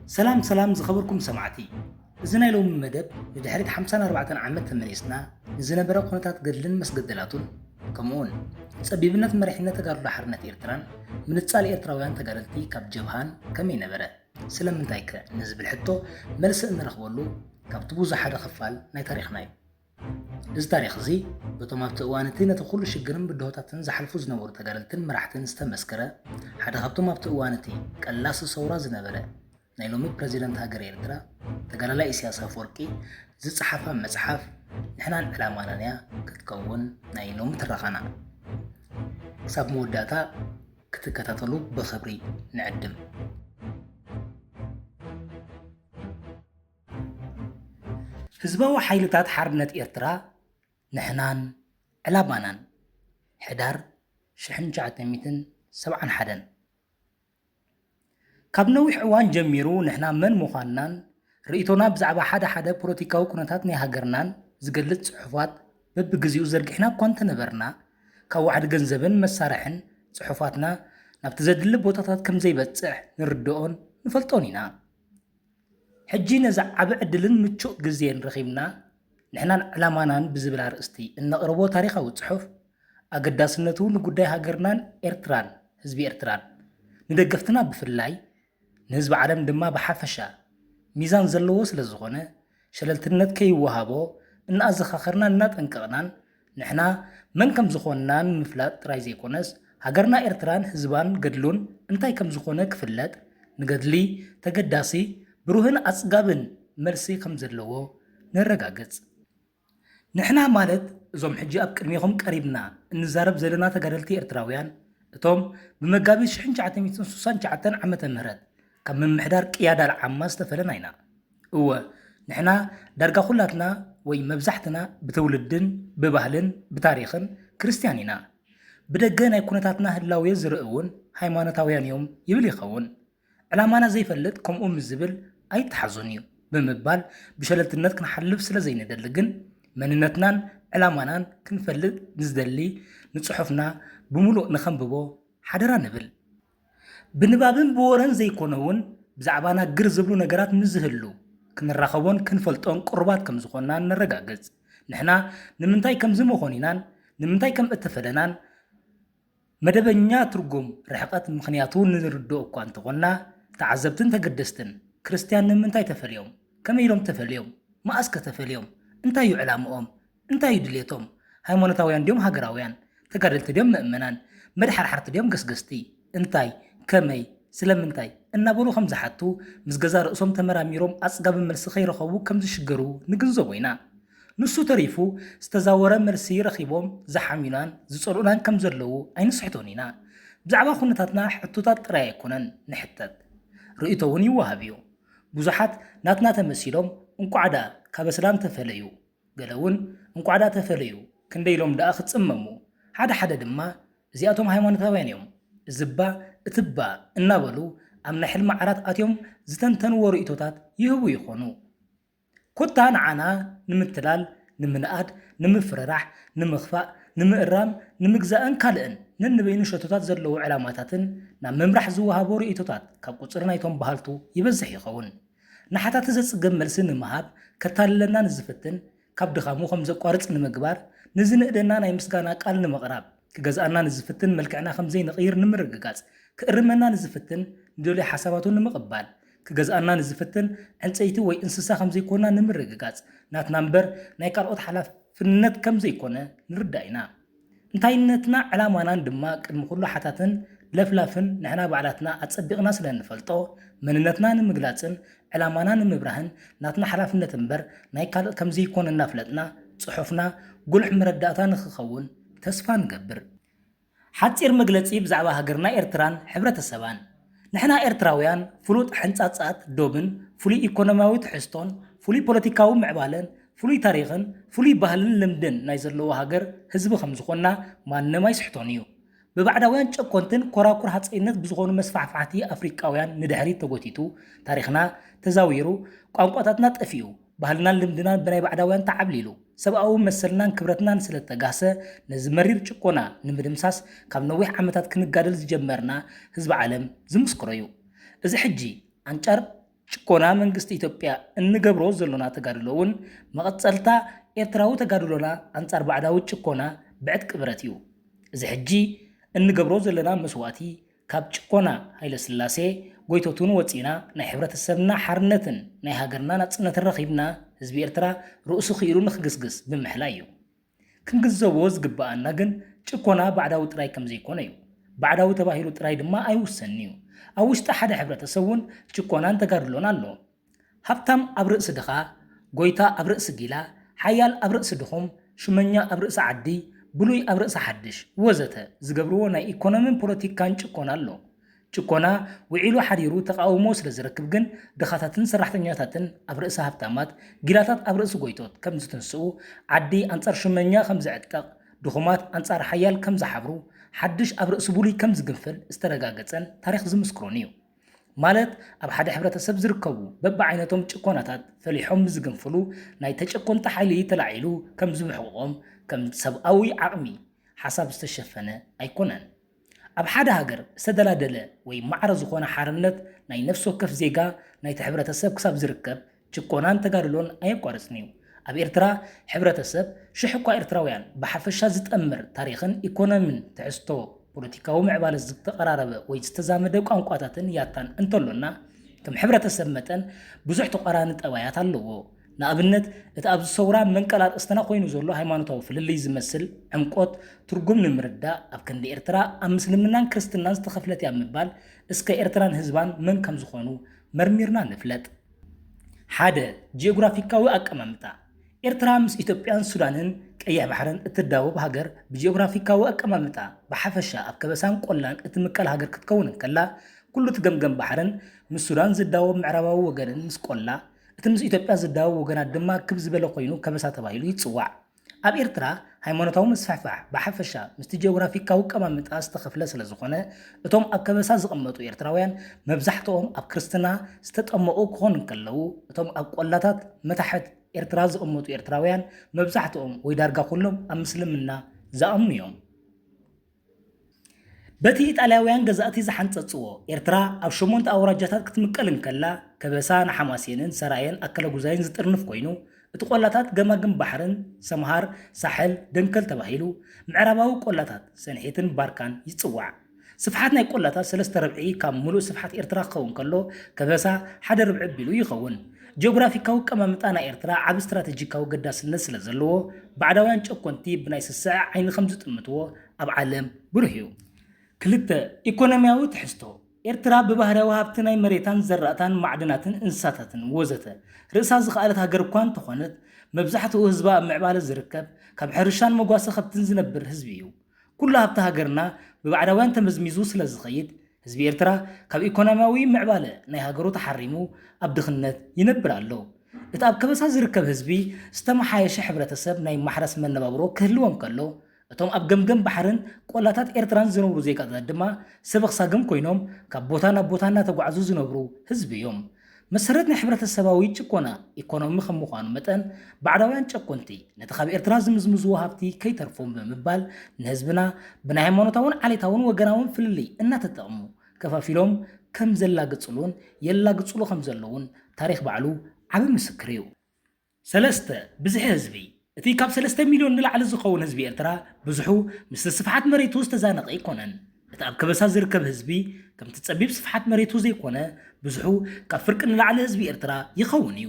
ሰላም ሰላም ዝኸበርኩም ሰማዕቲ፣ እዚ ናይ ሎሚ መደብ ንድሕሪት ሓምሳን ኣርባዕተን ዓመት ተመሊስና ንዝነበረ ኩነታት ገድልን መስገደላቱን፣ ከምኡውን ጸቢብነት መሪሕነት ተጋድሎ ሓርነት ኤርትራን ምንጻል ኤርትራውያን ተጋደልቲ ካብ ጀብሃን ከመይ ነበረ፣ ስለምንታይ ከ ንዝብል ሕቶ መልሲ እንረኽበሉ ካብቲ ብዙ ሓደ ክፋል ናይ ታሪኽና እዩ። እዚ ታሪኽ እዚ በቶም ኣብቲ እዋን እቲ ነቲ ኩሉ ሽግርን ብድሆታትን ዝሓልፉ ዝነበሩ ተጋደልትን መራሕትን ዝተመስከረ፣ ሓደ ካብቶም ኣብቲ እዋን እቲ ቀላሲ ሰውራ ዝነበረ ናይ ሎሚ ፕረዚደንት ሃገር ኤርትራ ተጋዳላይ ኢሳያስ ኣፈወርቂ ዝጸሓፋ መጽሓፍ ንሕናን ዕላማናን እያ ክትከውን ናይ ሎሚ ትረኻና። ክሳብ መወዳእታ ክትከታተሉ ብኽብሪ ንዕድም። ህዝባዊ ሓይልታት ሓርነት ኤርትራ፣ ንሕናን ዕላማናን፣ ሕዳር ሽሕን ትሽዓተ ሚእትን ሰብዓን ሓደን። ካብ ነዊሕ እዋን ጀሚሩ ንሕና መን ምዃንናን ርእይቶና ብዛዕባ ሓደ ሓደ ፖለቲካዊ ኩነታት ናይ ሃገርናን ዝገልጽ ጽሑፋት በብግዜኡ ዘርጊሕና እኳ እንተነበርና፣ ካብ ዋዕዲ ገንዘብን መሳርሕን ጽሑፋትና ናብቲ ዘድሊ ቦታታት ከም ዘይበጽሕ ንርድኦን ንፈልጦን ኢና። ሕጂ ነዚ ዓቢ ዕድልን ምቹእ ግዜን ረኺብና፣ ንሕናን ዕላማናን ብዝብል ኣርእስቲ እነቕርቦ ታሪኻዊ ጽሑፍ፣ ኣገዳስነቱ ንጉዳይ ሃገርናን ኤርትራን ህዝቢ ኤርትራን፣ ንደገፍትና ብፍላይ፣ ንህዝቢ ዓለም ድማ ብሓፈሻ ሚዛን ዘለዎ ስለ ዝኾነ፣ ሸለልትነት ከይወሃቦ እናኣዘኻኸርናን እናጠንቀቕናን፣ ንሕና መን ከም ዝኾንና ንምፍላጥ ጥራይ ዘይኮነስ፣ ሃገርና ኤርትራን ህዝባን ገድሉን እንታይ ከም ዝኾነ ክፍለጥ፣ ንገድሊ ተገዳሲ፣ ብሩህን ኣጽጋብን መልሲ ከም ዘለዎ ነረጋግጽ። ንሕና ማለት እዞም ሕጂ ኣብ ቅድሜኹም ቀሪብና እንዛረብ ዘለና ተጋደልቲ ኤርትራውያን፣ እቶም ብመጋቢት ሽሕን ትሽዓተ ሚእትን ስሳን ትሽዓተን ዓመተ ምህረት ካብ ምምሕዳር ቅያድ ኣልዓማ ዝተፈለና ኢና። እወ፣ ንሕና ዳርጋ ኩላትና ወይ መብዛሕትና ብትውልድን ብባህልን ብታሪኽን ክርስትያን ኢና። ብደገ ናይ ኩነታትና ህላዌ ዝርኢ እውን ሃይማኖታውያን እዮም ይብል ይኸውን። ዕላማና ዘይፈልጥ ከምኡ ምስ ዝብል ኣይተሓዞን እዩ ብምባል ብሸለልትነት ክንሓልፍ ስለ ዘይንደሊ ግን፣ መንነትናን ዕላማናን ክንፈልጥ ንዝደሊ ንጽሑፍና ብምሉእ ንኸንብቦ ሓደራ ንብል። ብንባብን ብወረን ዘይኮነ እውን ብዛዕባና ግር ዝብሉ ነገራት ምስ ዝህሉ ክንራኸቦን ክንፈልጦን ቅሩባት ከም ዝኾንና ነረጋግጽ። ንሕና ንምንታይ ከምዚ መኾኒናን ንምንታይ ከም እተፈለናን መደበኛ ትርጉም ርሕቀት ምኽንያቱ ንርድኦ እኳ እንተኾንና፣ ተዓዘብትን ተገደስትን፣ ክርስትያን ንምንታይ ተፈልዮም? ከመይ ኢሎም ተፈልዮም? መኣስ ከ ተፈልዮም? እንታይ እዩ ዕላምኦም? እንታይ እዩ ድሌቶም? ሃይማኖታውያን ድዮም ሃገራውያን? ተጋደልቲ ድዮም ምእመናን? መድሓርሓርቲ ድዮም ገስገስቲ? እንታይ? ከመይ? ስለምንታይ? እናበሉ ከም ዝሓቱ፣ ምስ ገዛ ርእሶም ተመራሚሮም ኣጽጋቢ መልሲ ከይረኸቡ ከም ዝሽገሩ ንግንዘቦ ኢና። ንሱ ተሪፉ፣ ዝተዛወረ መልሲ ረኺቦም ዝሓምዩናን ዝጸልኡናን ከም ዘለዉ ኣይንስሕቶን ኢና። ብዛዕባ ኩነታትና ሕቶታት ጥራይ ኣይኮነን ንሕተት፣ ርእይቶ እውን ይወሃብ እዩ። ብዙሓት ናትና ተመሲሎም፣ "እንቋዕ ደኣ ካብ ኣስላም ተፈለዩ"፣ ገለ እውን "እንቋዕ ደኣ ተፈለዩ፣ ክንደይ ኢሎም ደኣ ክጽመሙ?" ሓደ ሓደ ድማ፣ "እዚኣቶም ሃይማኖታውያን እዮም፣ እዚባ እቲባ" እናበሉ ኣብ ናይ ሕልሚ ዓራት ኣትዮም ዝተንተንዎ ርእይቶታት ይህቡ ይኾኑ። ኮታ ንዓና ንምትላል፣ ንምንኣድ፣ ንምፍርራሕ፣ ንምኽፋእ፣ ንምእራም፣ ንምግዛእን ካልእን ነንበይኑ ሸቶታት ዘለዎ ዕላማታትን ናብ ምምራሕ ዝወሃቦ ርእይቶታት ካብ ቁጽሪ ናይቶም በሃልቱ ይበዝሕ ይኸውን። ንሓታቲ ዘጽግብ መልሲ ንምሃብ ከታልለና ንዝፍትን፣ ካብ ድኻሙ ከም ዘቋርጽ ንምግባር፣ ንዝንእደና ናይ ምስጋና ቃል ንምቕራብ፣ ክገዝኣና ንዝፍትን መልክዕና ከም ዘይንቕይር ንምርግጋጽ፣ ክእርመና ንዝፍትን ንደልዮ ሓሳባቱ ንምቕባል፣ ክገዝኣና ንዝፍትን ዕንጸይቲ ወይ እንስሳ ከም ዘይኮና ንምርግጋጽ፣ ናትና እምበር ናይ ካልኦት ሓላፍነት ከም ዘይኮነ ንርዳእ ኢና። እንታይነትና ዕላማናን ድማ ቅድሚ ኩሉ ሓታትን ለፍላፍን ንሕና ባዕላትና ኣጸቢቕና ስለ እንፈልጦ፣ መንነትና ንምግላጽን ዕላማና ንምብራህን ናትና ሓላፍነት እምበር ናይ ካልእ ከም ዘይኮነ እናፍለጥና፣ ጽሑፍና ጉሉሕ መረዳእታ ንኽኸውን ተስፋ ንገብር። ሓጺር መግለጺ ብዛዕባ ሃገርና ኤርትራን ሕብረተሰባን። ንሕና ኤርትራውያን ፍሉጥ ሕንጻጻት ዶብን ፍሉይ ኢኮኖሚያዊ ትሕዝቶን ፍሉይ ፖለቲካዊ ምዕባለን ፍሉይ ታሪኽን ፍሉይ ባህልን ልምድን ናይ ዘለዎ ሃገር ህዝቢ ከም ዝኾንና ማንም ኣይስሕቶን እዩ። ብባዕዳውያን ጨኮንትን ኮራኩር ሃጸይነት ብዝኾኑ መስፋሕፋሕቲ ኣፍሪቃውያን ንድሕሪት ተጎቲቱ፣ ታሪኽና ተዛዊሩ፣ ቋንቋታትና ጠፊኡ፣ ባህልናን ልምድናን ብናይ ባዕዳውያን ተዓብሊሉ፣ ሰብኣዊ መሰልናን ክብረትናን ስለ እተጋህሰ፣ ነዚ መሪር ጭቆና ንምድምሳስ ካብ ነዊሕ ዓመታት ክንጋደል ዝጀመርና ህዝቢ ዓለም ዝምስክሮ እዩ። እዚ ሕጂ ኣንጻር ጭቆና መንግስቲ ኢትዮጵያ እንገብሮ ዘሎና ተጋድሎ እውን መቐጸልታ ኤርትራዊ ተጋድሎና ኣንጻር ባዕዳዊ ጭቆና ብዕጥቂ ብረት እዩ። እዚ ሕጂ እንገብሮ ዘለና መስዋእቲ ካብ ጭቆና ሃይለስላሴ ጎይቶቱን ወጺና ናይ ሕብረተሰብና ሓርነትን ናይ ሃገርና ናጽነትን ረኺብና ህዝቢ ኤርትራ ርእሱ ክኢሉ ንኽግስግስ ብምሕላይ እዩ። ክንግንዘቦ ዝግብኣና ግን ጭቆና ባዕዳዊ ጥራይ ከም ዘይኮነ እዩ። ባዕዳዊ ተባሂሉ ጥራይ ድማ ኣይውሰንን እዩ። ኣብ ውሽጢ ሓደ ሕብረተሰብ እውን ጭቆናን ተጋድሎን ኣሎ። ሃብታም ኣብ ርእሲ ድኻ፣ ጎይታ ኣብ ርእሲ ጊላ፣ ሓያል ኣብ ርእሲ ድኹም፣ ሽመኛ ኣብ ርእሲ ዓዲ፣ ብሉይ ኣብ ርእሲ ሓድሽ ወዘተ ዝገብርዎ ናይ ኢኮኖምን ፖለቲካን ጭቆና ኣሎ። ጭቆና ውዒሉ ሓዲሩ ተቓውሞ ስለ ዝረክብ ግን ድኻታትን ሰራሕተኛታትን ኣብ ርእሲ ሃብታማት፣ ጊላታት ኣብ ርእሲ ጎይቶት ከም ዝትንስኡ፣ ዓዲ ኣንጻር ሽመኛ ከም ዝዕጠቕ፣ ድኹማት ኣንጻር ሓያል ከም ዝሓብሩ፣ ሓድሽ ኣብ ርእሲ ብሉይ ከም ዝግንፍል ዝተረጋገጸን ታሪኽ ዝምስክሮን እዩ። ማለት ኣብ ሓደ ሕብረተሰብ ዝርከቡ በብዓይነቶም ጭቆናታት ፈሊሖም ዝግንፍሉ ናይ ተጨቆንቲ ሓይሊ ተላዒሉ ከም ዝምሕቑቖም ከም ሰብኣዊ ዓቕሚ ሓሳብ ዝተሸፈነ ኣይኮነን። ኣብ ሓደ ሃገር ዝተደላደለ ወይ ማዕረ ዝኾነ ሓርነት ናይ ነፍሲ ወከፍ ዜጋ ናይቲ ሕብረተሰብ ክሳብ ዝርከብ ጭቆናን ተጋድሎን ኣየቋርጽን እዩ። ኣብ ኤርትራ ሕብረተሰብ ሽሕ እኳ ኤርትራውያን ብሓፈሻ ዝጠምር ታሪኽን ኢኮኖሚን ትሕዝቶ ፖለቲካዊ ምዕባለ ዝተቐራረበ ወይ ዝተዛመደ ቋንቋታትን ያታን እንተሎና፣ ከም ሕብረተሰብ መጠን ብዙሕ ተቋራኒ ጠባያት ኣለዎ። ንኣብነት፣ እቲ ኣብዚ ሰውራ መንቀል ኣርእስትና ኮይኑ ዘሎ ሃይማኖታዊ ፍልልይ ዝመስል ዕምቆት ትርጉም ንምርዳእ፣ ኣብ ክንዲ ኤርትራ ኣብ ምስልምናን ክርስትናን ዝተኸፍለት እያ ምባል፣ እስከ ኤርትራን ህዝባን መን ከም ዝኾኑ መርሚርና ንፍለጥ። ሓደ፣ ጂኦግራፊካዊ ኣቀማምጣ። ኤርትራ ምስ ኢትዮጵያን ሱዳንን ቀይሕ ባሕርን እትዳወብ ሃገር፣ ብጂኦግራፊካዊ ኣቀማምጣ ብሓፈሻ ኣብ ከበሳን ቆላን እትምቀል ሃገር ክትከውን እንከላ፣ ኩሉ እቲ ገምገም ባሕርን ምስ ሱዳን ዝዳወብ ምዕራባዊ ወገንን ምስ ቆላ፣ እቲ ምስ ኢትዮጵያ ዝዳወብ ወገናት ድማ ክብ ዝበለ ኮይኑ ከበሳ ተባሂሉ ይጽዋዕ። ኣብ ኤርትራ ሃይማኖታዊ ምስፍሕፋሕ ብሓፈሻ ምስቲ ጂኦግራፊካዊ ኣቀማምጣ ዝተኸፍለ ስለ ዝኾነ፣ እቶም ኣብ ከበሳ ዝቕመጡ ኤርትራውያን መብዛሕትኦም ኣብ ክርስትና ዝተጠመቑ ክኾኑ እንከለዉ፣ እቶም ኣብ ቆላታት መታሕት ኤርትራ ዝቕመጡ ኤርትራውያን መብዛሕትኦም ወይ ዳርጋ ኩሎም ኣብ ምስልምና ዝኣምኑ እዮም። በቲ ኢጣልያውያን ገዛእቲ ዝሓንጸጽዎ ኤርትራ ኣብ ሸሞንተ ኣውራጃታት ክትምቀል እንከላ፣ ከበሳ ንሓማሴንን ሰራየን ኣከለጉዛይን ዝጥርንፍ ኮይኑ፣ እቲ ቆላታት ገማግም ባሕርን ሰምሃር፣ ሳሕል፣ ደንከል ተባሂሉ፣ ምዕራባዊ ቆላታት ሰንሒትን ባርካን ይጽዋዕ። ስፍሓት ናይ ቆላታት ሰለስተ ርብዒ ካብ ምሉእ ስፍሓት ኤርትራ ክኸውን ከሎ፣ ከበሳ ሓደ ርብዒ ኣቢሉ ይኸውን። ጂኦግራፊካዊ ኣቀማምጣ ናይ ኤርትራ ዓቢ ስትራተጂካዊ ገዳስነት ስለ ዘለዎ፣ ባዕዳውያን ጨኮንቲ ብናይ ስስዐ ዓይኒ ከም ዝጥምትዎ ኣብ ዓለም ብሩህ እዩ። ክልተ፣ ኢኮኖሚያዊ ትሕዝቶ። ኤርትራ ብባህርያዊ ሃብቲ ናይ መሬታን ዘራእታን ማዕድናትን እንስሳታትን ወዘተ ርእሳ ዝኸኣለት ሃገር እኳ እንተኾነት፣ መብዛሕትኡ ህዝባ ኣብ ምዕባለ ዝርከብ፣ ካብ ሕርሻን መጓሰ ከብትን ዝነብር ህዝቢ እዩ። ኩሉ ሃብቲ ሃገርና ብባዕዳውያን ተመዝሚዙ ስለ ዝኸይድ፣ ህዝቢ ኤርትራ ካብ ኢኮኖሚያዊ ምዕባለ ናይ ሃገሩ ተሓሪሙ ኣብ ድኽነት ይነብር ኣሎ። እቲ ኣብ ከበሳ ዝርከብ ህዝቢ ዝተመሓየሸ ሕብረተሰብ ናይ ማሕረስ መነባብሮ ክህልዎ እንከሎ፣ እቶም ኣብ ገምገም ባሕርን ቆላታት ኤርትራን ዝነብሩ ዜጋታት ድማ ሰብ ኣኽሳግም ኮይኖም ካብ ቦታ ናብ ቦታ እናተጓዕዙ ዝነብሩ ህዝቢ እዮም። መሰረት ናይ ሕብረተሰባዊ ጭቆና ኢኮኖሚ ከም ምዃኑ መጠን፣ ባዕዳውያን ጨቆንቲ ነቲ ካብ ኤርትራ ዝምዝምዝዎ ሃብቲ ከይተርፎም ብምባል፣ ንህዝብና ብናይ ሃይማኖታውን ዓሌታውን ወገናውን ፍልልይ እናተጠቕሙ ከፋፊሎም ከም ዘላግጽሉን የላግጽሉ ከም ዘለውን ታሪኽ ባዕሉ ዓቢ ምስክር እዩ። ሰለስተ፣ ብዝሒ ህዝቢ። እቲ ካብ ሰለስተ ሚልዮን ንላዕሊ ዝኸውን ህዝቢ ኤርትራ፣ ብዙሑ ምስቲ ስፍሓት መሬቱ ዝተዛነቐ ኣይኮነን። እቲ ኣብ ከበሳ ዝርከብ ህዝቢ፣ ከምቲ ጸቢብ ስፍሓት መሬቱ ዘይኮነ፣ ብዙሑ ካብ ፍርቂ ንላዕሊ ህዝቢ ኤርትራ ይኸውን እዩ።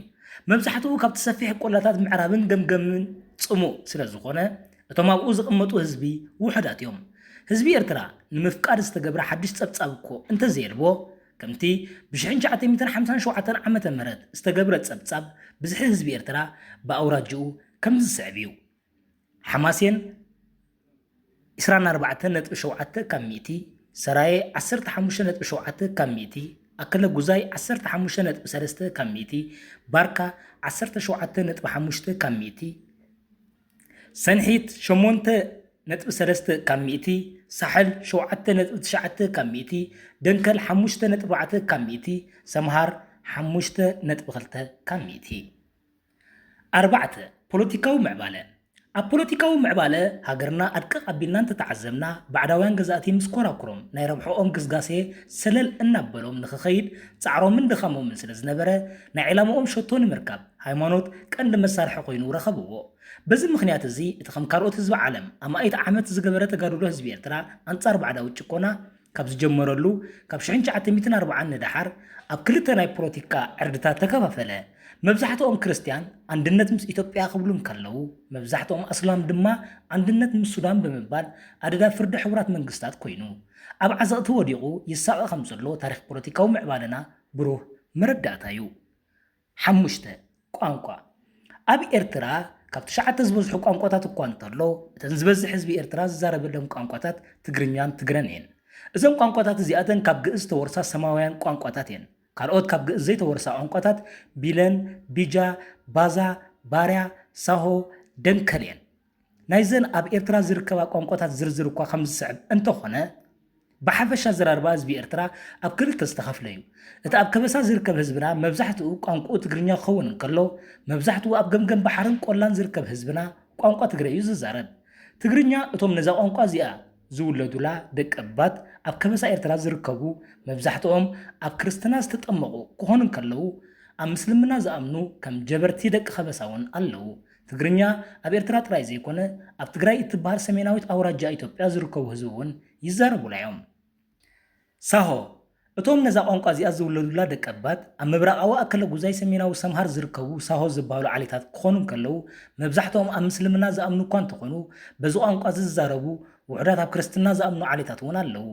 መብዛሕትኡ ካብቲ ሰፊሕ ቆላታት ምዕራብን ገምገምን ጽሙእ ስለ ዝኾነ፣ እቶም ኣብኡ ዝቕመጡ ህዝቢ ውሑዳት እዮም። ህዝቢ ኤርትራ ንምፍቃድ ዝተገብረ ሓድሽ ጸብጻብ እኮ እንተዘየልቦ፣ ከምቲ ብሽሕን ትሽዓተ ሚእትን ሓምሳን ሸውዓተን ዓመተ ምህረት ዝተገብረ ጸብጻብ፣ ብዝሒ ህዝቢ ኤርትራ ብኣውራጅኡ ከም ዝስዕብ እዩ። ሓማሴን ዕስራን ኣርባዕተን ነጥቢ ሸውዓተ ካብ ሚእቲ፣ ሰራየ ዓሰርተ ሓሙሽተ ነጥቢ ሸውዓተ ካብ ሚእቲ፣ ኣከለ ጉዛይ ዓሰርተ ሓሙሽተ ነጥቢ ሰለስተ ካብ ሚእቲ፣ ባርካ ዓሰርተ ሸውዓተ ነጥቢ ሓሙሽተ ካብ ሚእቲ፣ ሰንሒት ሸሞንተ ነጥቢ ሰለስተ ካብ ሚእቲ፣ ሳሕል ሸውዓተ ነጥቢ ትሽዓተ ካብ ሚእቲ፣ ደንከል ሓሙሽተ ነጥቢ ኣርባዕተ ካብ ሚእቲ፣ ሰምሃር ሓሙሽተ ነጥቢ ክልተ ካብ ሚእቲ። ኣርባዕተ፣ ፖለቲካዊ ምዕባለ። ኣብ ፖለቲካዊ ምዕባለ ሃገርና ኣድቅቕ ኣቢልና እንተተዓዘብና፣ ባዕዳውያን ገዛእቲ ምስ ኮራኩሮም ናይ ረብሕኦም ግስጋሴ ሰለል እናበሎም ንኽኸይድ ጻዕሮምን ድኻሞምን ስለ ዝነበረ፣ ናይ ዕላምኦም ሸቶ ንምርካብ ሃይማኖት ቀንዲ መሳርሒ ኮይኑ ረኸብዎ። በዚ ምኽንያት እዚ፣ እቲ ከም ካልኦት ህዝቢ ዓለም ኣማኢት ዓመት ዝገበረ ተጋድሎ ህዝቢ ኤርትራ ኣንጻር ባዕዳዊ ጭቆና ካብ ዝጀመረሉ ካብ ሽሕን ትሽዓተ ሚእትን ኣርባዓን ንደሓር ኣብ ክልተ ናይ ፖለቲካ ዕርድታት ተከፋፈለ። መብዛሕትኦም ክርስትያን ኣንድነት ምስ ኢትዮጵያ ክብሉ እንከለዉ፣ መብዛሕትኦም ኣስላም ድማ ኣንድነት ምስ ሱዳን ብምባል ኣደዳ ፍርዲ ሕቡራት መንግስታት ኮይኑ፣ ኣብ ዓዘቕቲ ወዲቑ ይሳቐ ከም ዘሎ ታሪኽ ፖለቲካዊ ምዕባለና ብሩህ መረዳእታ እዩ። ሓሙሽተ፣ ቋንቋ። ኣብ ኤርትራ ካብ ትሽዓተ ዝበዝሑ ቋንቋታት እኳ እንተሎ፣ እተን ዝበዝሕ ህዝቢ ኤርትራ ዝዛረበለን ቋንቋታት ትግርኛን ትግረን እየን። እዘን ቋንቋታት እዚኣተን ካብ ግእዝ ዝተወርሳ ሰማውያን ቋንቋታት እየን። ካልኦት ካብ ግእዝ ዘይተወርሳ ቋንቋታት ቢለን፣ ቢጃ፣ ባዛ፣ ባርያ፣ ሳሆ፣ ደንከል እየን። ናይዘን ኣብ ኤርትራ ዝርከባ ቋንቋታት ዝርዝር እኳ ከም ዝስዕብ እንተኾነ፣ ብሓፈሻ ኣዘራርባ ህዝቢ ኤርትራ ኣብ ክልተ ዝተኸፍለ እዩ። እቲ ኣብ ከበሳ ዝርከብ ህዝብና መብዛሕትኡ ቋንቋኡ ትግርኛ ክኸውን እንከሎ፣ መብዛሕትኡ ኣብ ገምገም ባሕርን ቆላን ዝርከብ ህዝብና ቋንቋ ትግረ እዩ ዝዛረብ። ትግርኛ እቶም ነዛ ቋንቋ እዚኣ ዝውለዱላ ደቀባት ኣብ ከበሳ ኤርትራ ዝርከቡ መብዛሕትኦም ኣብ ክርስትና ዝተጠመቑ ክኾኑ እንከለዉ፣ ኣብ ምስልምና ዝኣምኑ ከም ጀበርቲ ደቂ ከበሳ እውን ኣለዉ። ትግርኛ ኣብ ኤርትራ ጥራይ ዘይኮነ፣ ኣብ ትግራይ እትበሃል ሰሜናዊት ኣውራጃ ኢትዮጵያ ዝርከቡ ህዝቢ እውን ይዛረቡላ እዮም። ሳሆ፣ እቶም ነዛ ቋንቋ እዚኣ ዝውለዱላ ደቀባት ኣብ ምብራቓዊ ኣከለ ጉዛይ ሰሜናዊ ሰምሃር ዝርከቡ ሳሆ ዝበሃሉ ዓሌታት ክኾኑ እንከለዉ፣ መብዛሕትኦም ኣብ ምስልምና ዝኣምኑ እኳ እንተኾኑ፣ በዚ ቋንቋ እዚ ዝዛረቡ ውሑዳት ኣብ ክርስትና ዝኣምኑ ዓሌታት እውን ኣለዉ።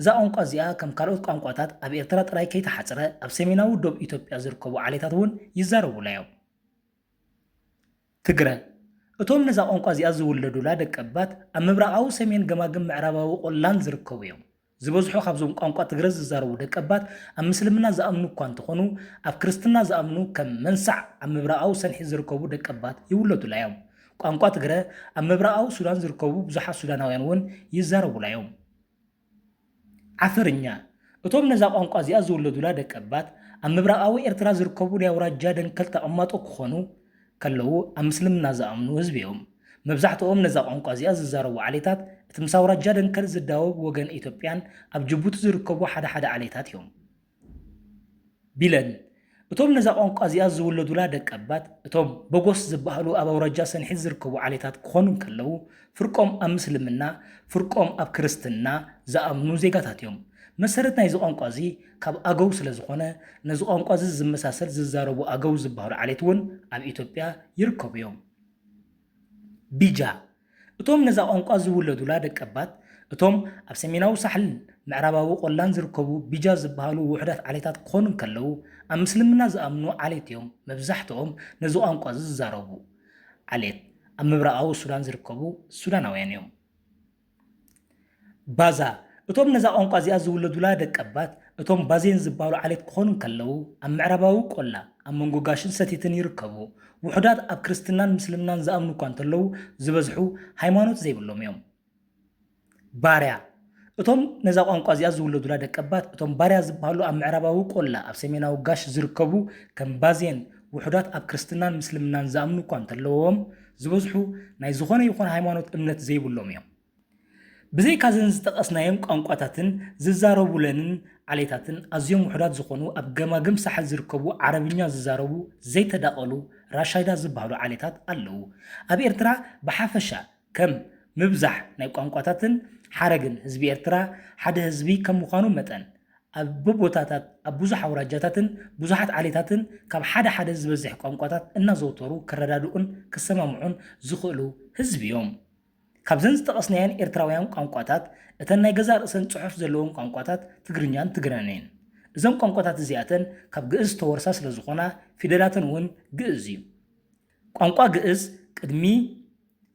እዛ ቋንቋ እዚኣ ከም ካልኦት ቋንቋታት ኣብ ኤርትራ ጥራይ ከይተሓጽረ፣ ኣብ ሰሜናዊ ዶብ ኢትዮጵያ ዝርከቡ ዓሌታት እውን ይዛረቡላ እዮም። ትግረ፣ እቶም ነዛ ቋንቋ እዚኣ ዝውለዱላ ደቀባት ኣብ ምብራቓዊ ሰሜን ገማግም ምዕራባዊ ቆላን ዝርከቡ እዮም። ዝበዝሑ ካብዞም ቋንቋ ትግረ ዝዛረቡ ደቀባት ኣብ ምስልምና ዝኣምኑ እኳ እንተኾኑ፣ ኣብ ክርስትና ዝኣምኑ ከም መንሳዕ ኣብ ምብራቓዊ ሰንሒ ዝርከቡ ደቀባት ይውለዱላ እዮም። ቋንቋ ትግረ ኣብ ምብራቓዊ ሱዳን ዝርከቡ ብዙሓት ሱዳናውያን እውን ይዛረቡላ እዮም። ዓፈርኛ፣ እቶም ነዛ ቋንቋ እዚኣ ዝውለዱላ ደቀባት ኣብ ምብራቓዊ ኤርትራ ዝርከቡ ናይ ኣውራጃ ደንከል ተቐማጦ ክኾኑ ከለዉ ኣብ ምስልምና ዝኣምኑ ህዝቢ እዮም። መብዛሕትኦም ነዛ ቋንቋ እዚኣ ዝዛረቡ ዓሌታት እቲ ምስ ኣውራጃ ደንከል ዝዳወብ ወገን ኢትዮጵያን ኣብ ጅቡቲ ዝርከቡ ሓደ ሓደ ዓሌታት እዮም። ቢለን፣ እቶም ነዛ ቋንቋ እዚኣ ዝውለዱላ ደቀባት፣ እቶም በጎስ ዝበሃሉ ኣብ ኣውራጃ ሰንሒት ዝርከቡ ዓሌታት ክኾኑ እንከለዉ፣ ፍርቆም ኣብ ምስልምና፣ ፍርቆም ኣብ ክርስትና ዝኣምኑ ዜጋታት እዮም። መሰረት ናይዚ ቋንቋ እዚ ካብ ኣገው ስለ ዝኾነ፣ ነዚ ቋንቋ እዚ ዝመሳሰል ዝዛረቡ ኣገው ዝበሃሉ ዓሌት እውን ኣብ ኢትዮጵያ ይርከቡ እዮም። ቢጃ፣ እቶም ነዛ ቋንቋ ዝውለዱላ ደቀባት፣ እቶም ኣብ ሰሜናዊ ሳሕልን ምዕራባዊ ቆላን ዝርከቡ ቢጃ ዝበሃሉ ውሑዳት ዓሌታት ክኾኑ እንከለዉ፣ ኣብ ምስልምና ዝኣምኑ ዓሌት እዮም። መብዛሕትኦም ነዚ ቋንቋ እዚ ዝዛረቡ ዓሌት ኣብ ምብራቓዊ ሱዳን ዝርከቡ ሱዳናውያን እዮም። ባዛ፣ እቶም ነዛ ቋንቋ እዚኣ ዝውለዱላ ደቀባት፣ እቶም ባዜን ዝበሃሉ ዓሌት ክኾኑ እንከለዉ፣ ኣብ ምዕራባዊ ቆላ፣ ኣብ መንጎ ጋሽን ሰቲትን ይርከቡ። ውሑዳት ኣብ ክርስትናን ምስልምናን ዝኣምኑ እኳ እንተለዉ፣ ዝበዝሑ ሃይማኖት ዘይብሎም እዮም። ባርያ፣ እቶም ነዛ ቋንቋ እዚኣ ዝውለዱላ ደቀባት፣ እቶም ባርያ ዝበሃሉ ኣብ ምዕራባዊ ቆላ፣ ኣብ ሰሜናዊ ጋሽ ዝርከቡ፣ ከም ባዜን፣ ውሑዳት ኣብ ክርስትናን ምስልምናን ዝኣምኑ እኳ እንተለዎም፣ ዝበዝሑ ናይ ዝኾነ ይኹን ሃይማኖት እምነት ዘይብሎም እዮም። ብዘይካ እዘን ዝጠቐስናየን ቋንቋታትን ዝዛረቡለንን ዓሌታትን ኣዝዮም ውሑዳት ዝኾኑ ኣብ ገማግም ሳሕል ዝርከቡ ዓረብኛ ዝዛረቡ ዘይተዳቐሉ ራሻይዳ ዝበሃሉ ዓሌታት ኣለዉ። ኣብ ኤርትራ ብሓፈሻ ከም ምብዛሕ ናይ ቋንቋታትን ሓረግን ህዝቢ ኤርትራ ሓደ ህዝቢ ከም ምዃኑ መጠን ኣብ በቦታታት ኣብ ብዙሕ ኣውራጃታትን ብዙሓት ዓሌታትን ካብ ሓደ ሓደ ዝበዝሕ ቋንቋታት እናዘውተሩ ክረዳድኡን ክሰማምዑን ዝኽእሉ ህዝቢ እዮም። ካብዘን ዝጠቐስናየን ኤርትራውያን ቋንቋታት፣ እተን ናይ ገዛእ ርእሰን ጽሑፍ ዘለወን ቋንቋታት ትግርኛን ትግረን እየን። እዘን ቋንቋታት እዚኣተን ካብ ግእዝ ዝተወርሳ ስለ ዝኾና፣ ፊደላተን እውን ግእዝ እዩ። ቋንቋ ግእዝ ቅድሚ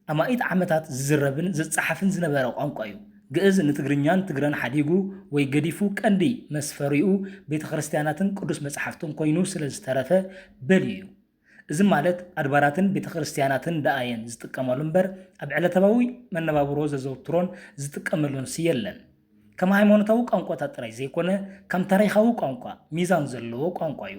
ኣማኢት ዓመታት ዝዝረብን ዝጸሓፍን ዝነበረ ቋንቋ እዩ። ግእዝ ንትግርኛን ትግረን ሓዲጉ ወይ ገዲፉ ቀንዲ መስፈሪኡ ቤተ ክርስቲያናትን ቅዱስ መጽሓፍትን ኮይኑ ስለ ዝተረፈ በሊ እዩ። እዚ ማለት ኣድባራትን ቤተ ክርስቲያናትን ደኣ እየን ዝጥቀማሉ እምበር፣ ኣብ ዕለታዊ መነባብሮ ዘዘውትሮን ዝጥቀመሉንስ የለን። ከም ሃይማኖታዊ ቋንቋታት ጥራይ ዘይኮነ፣ ከም ታሪኻዊ ቋንቋ ሚዛን ዘለዎ ቋንቋ እዩ።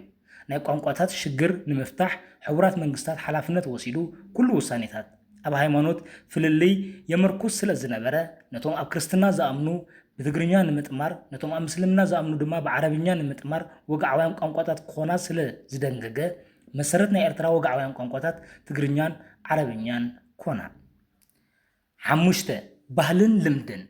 ናይ ቋንቋታት ሽግር ንምፍታሕ ሕቡራት መንግስታት ሓላፍነት ወሲዱ ኩሉ ውሳኔታት ኣብ ሃይማኖት ፍልልይ የመርኩስ ስለ ዝነበረ፣ ነቶም ኣብ ክርስትና ዝኣምኑ ብትግርኛ ንምጥማር፣ ነቶም ኣብ ምስልምና ዝኣምኑ ድማ ብዓረብኛ ንምጥማር ወግዓውያን ቋንቋታት ክኾና ስለ ዝደንገገ፣ መሰረት ናይ ኤርትራ ወግዓውያን ቋንቋታት ትግርኛን ዓረብኛን ኮና። ሓሙሽተ፣ ባህልን ልምድን።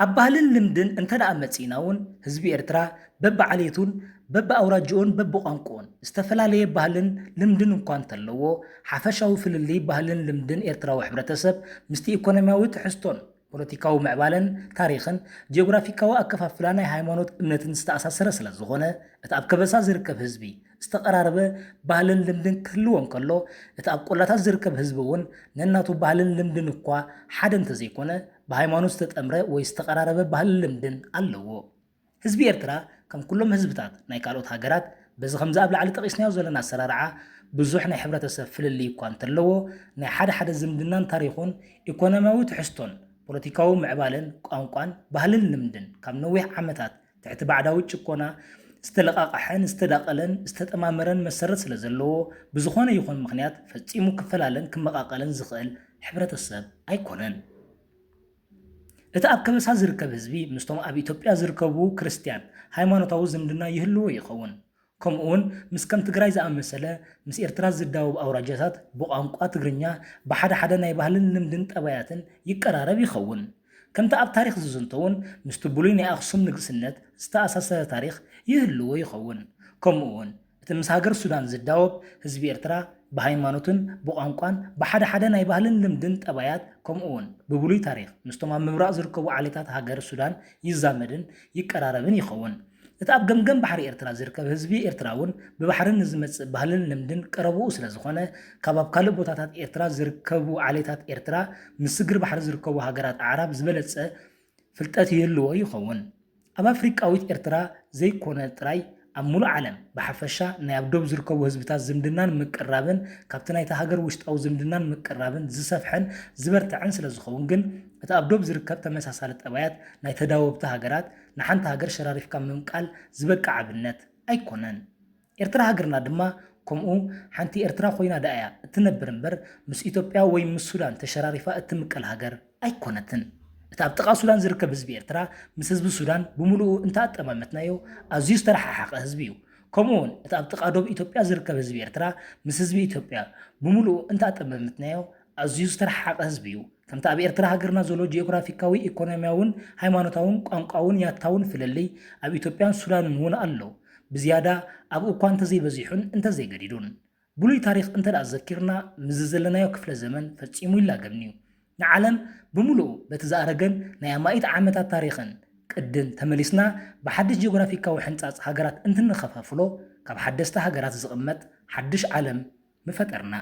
ኣብ ባህልን ልምድን እንተ ደኣ መጺእና እውን፣ ህዝቢ ኤርትራ በብዓሌቱን በብኣውራጅኡን በብቋንቋኡን ዝተፈላለየ ባህልን ልምድን እኳ እንተለዎ፣ ሓፈሻዊ ፍልልይ ባህልን ልምድን ኤርትራዊ ሕብረተሰብ ምስቲ ኢኮኖሚያዊ ትሕዝቶን ፖለቲካዊ ምዕባለን ታሪኽን ጂኦግራፊካዊ ኣከፋፍላ ናይ ሃይማኖት እምነትን ዝተኣሳሰረ ስለ ዝኾነ፣ እቲ ኣብ ከበሳ ዝርከብ ህዝቢ ዝተቐራረበ ባህልን ልምድን ክህልዎ እንከሎ፣ እቲ ኣብ ቆላታት ዝርከብ ህዝቢ እውን ነናቱ ባህልን ልምድን እኳ ሓደ እንተዘይኮነ፣ ብሃይማኖት ዝተጠምረ ወይ ዝተቐራረበ ባህልን ልምድን ኣለዎ። ህዝቢ ኤርትራ ከም ኩሎም ህዝብታት ናይ ካልኦት ሃገራት፣ በዚ ከምዚ ኣብ ላዕሊ ጠቒስናዮ ዘለና ኣሰራርዓ ብዙሕ ናይ ሕብረተሰብ ፍልልይ እኳ እንተለዎ፣ ናይ ሓደ ሓደ ዝምድናን ታሪኹን፣ ኢኮኖሚያዊ ትሕዝቶን፣ ፖለቲካዊ ምዕባለን፣ ቋንቋን፣ ባህልን ልምድን ካብ ነዊሕ ዓመታት ትሕቲ ባዕዳዊ ጭቆና ዝተለቓቕሐን ዝተዳቐለን ዝተጠማመረን መሰረት ስለ ዘለዎ፣ ብዝኾነ ይኹን ምኽንያት ፈጺሙ ክፈላለን ክመቓቐልን ዝኽእል ሕብረተሰብ ኣይኮነን። እቲ ኣብ ከበሳ ዝርከብ ህዝቢ ምስቶም ኣብ ኢትዮጵያ ዝርከቡ ክርስትያን ሃይማኖታዊ ዝምድና ይህልዎ ይኸውን። ከምኡውን ምስ ከም ትግራይ ዝኣመሰለ ምስ ኤርትራ ዝዳወብ ኣውራጃታት ብቋንቋ ትግርኛ ብሓደ ሓደ ናይ ባህልን ልምድን ጠባያትን ይቀራረብ ይኸውን። ከምቲ ኣብ ታሪኽ ዝዝንቶ እውን ምስቲ ብሉይ ናይ ኣኽሱም ንግስነት ዝተኣሳሰረ ታሪኽ ይህልዎ ይኸውን። ከምኡውን እቲ ምስ ሃገር ሱዳን ዝዳወብ ህዝቢ ኤርትራ ብሃይማኖትን ብቋንቋን ብሓደ ሓደ ናይ ባህልን ልምድን ጠባያት ከምኡውን ብብሉይ ታሪኽ ምስቶም ኣብ ምብራቕ ዝርከቡ ዓሌታት ሃገር ሱዳን ይዛመድን ይቀራረብን ይኸውን። እቲ ኣብ ገምገም ባሕሪ ኤርትራ ዝርከብ ህዝቢ ኤርትራ እውን ብባሕሪ ንዝመጽእ ባህልን ልምድን ቀረብኡ ስለ ዝኾነ፣ ካብ ኣብ ካልእ ቦታታት ኤርትራ ዝርከቡ ዓሌታት ኤርትራ ምስ ስግር ባሕሪ ዝርከቡ ሃገራት ኣዕራብ ዝበለጸ ፍልጠት ይህልዎ ይኸውን። ኣብ ኣፍሪቃዊት ኤርትራ ዘይኮነ ጥራይ፣ ኣብ ሙሉእ ዓለም ብሓፈሻ ናይ ኣብ ዶብ ዝርከቡ ህዝብታት ዝምድናን ምቅርራብን ካብቲ ናይታ ሃገር ውሽጣዊ ዝምድናን ምቅርራብን ዝሰፍሐን ዝበርትዐን ስለ ዝኸውን ግን፣ እቲ ኣብ ዶብ ዝርከብ ተመሳሳሊ ጠባያት ናይ ተዳወብቲ ሃገራት ንሓንቲ ሃገር ሸራሪፍካ ምምቃል ዝበቅዕ ኣብነት ኣይኮነን። ኤርትራ ሃገርና ድማ ከምኡ ሓንቲ ኤርትራ ኮይና ደኣ እያ እትነብር እምበር፣ ምስ ኢትዮጵያ ወይ ምስ ሱዳን ተሸራሪፋ እትምቀል ሃገር ኣይኮነትን። እቲ ኣብ ጥቓ ሱዳን ዝርከብ ህዝቢ ኤርትራ ምስ ህዝቢ ሱዳን ብምሉኡ እንተኣጠማመትናዮ ኣዝዩ ዝተረሓሓቐ ህዝቢ እዩ። ከምኡውን እቲ ኣብ ጥቓ ዶብ ኢትዮጵያ ዝርከብ ህዝቢ ኤርትራ ምስ ህዝቢ ኢትዮጵያ ብምሉኡ እንተኣጠማመትናዮ ኣዝዩ ዝተረሓሓቐ ህዝቢ እዩ። ከምቲ ኣብ ኤርትራ ሃገርና ዘሎ ጂኦግራፊካዊ፣ ኢኮኖሚያውን ሃይማኖታውን ቋንቋውን ያታውን ፍልልይ ኣብ ኢትዮጵያን ሱዳንን እውን ኣሎ። ብዝያዳ ኣብኡ እኳ እንተዘይበዚሑን እንተዘይገዲዱን። ብሉይ ታሪኽ እንተ ደኣ ዘኪርና ምስዚ ዘለናዮ ክፍለ ዘመን ፈጺሙ ይላገምን'ዩ። ንዓለም ብምሉኡ በቲ ዝኣረገን ናይ ኣማኢት ዓመታት ታሪኽን ቅድን ተመሊስና ብሓድሽ ጂኦግራፊካዊ ሕንጻጽ ሃገራት እንትንኸፋፍሎ ካብ ሓደስቲ ሃገራት ዝቕመጥ ሓድሽ ዓለም ምፈጠርና።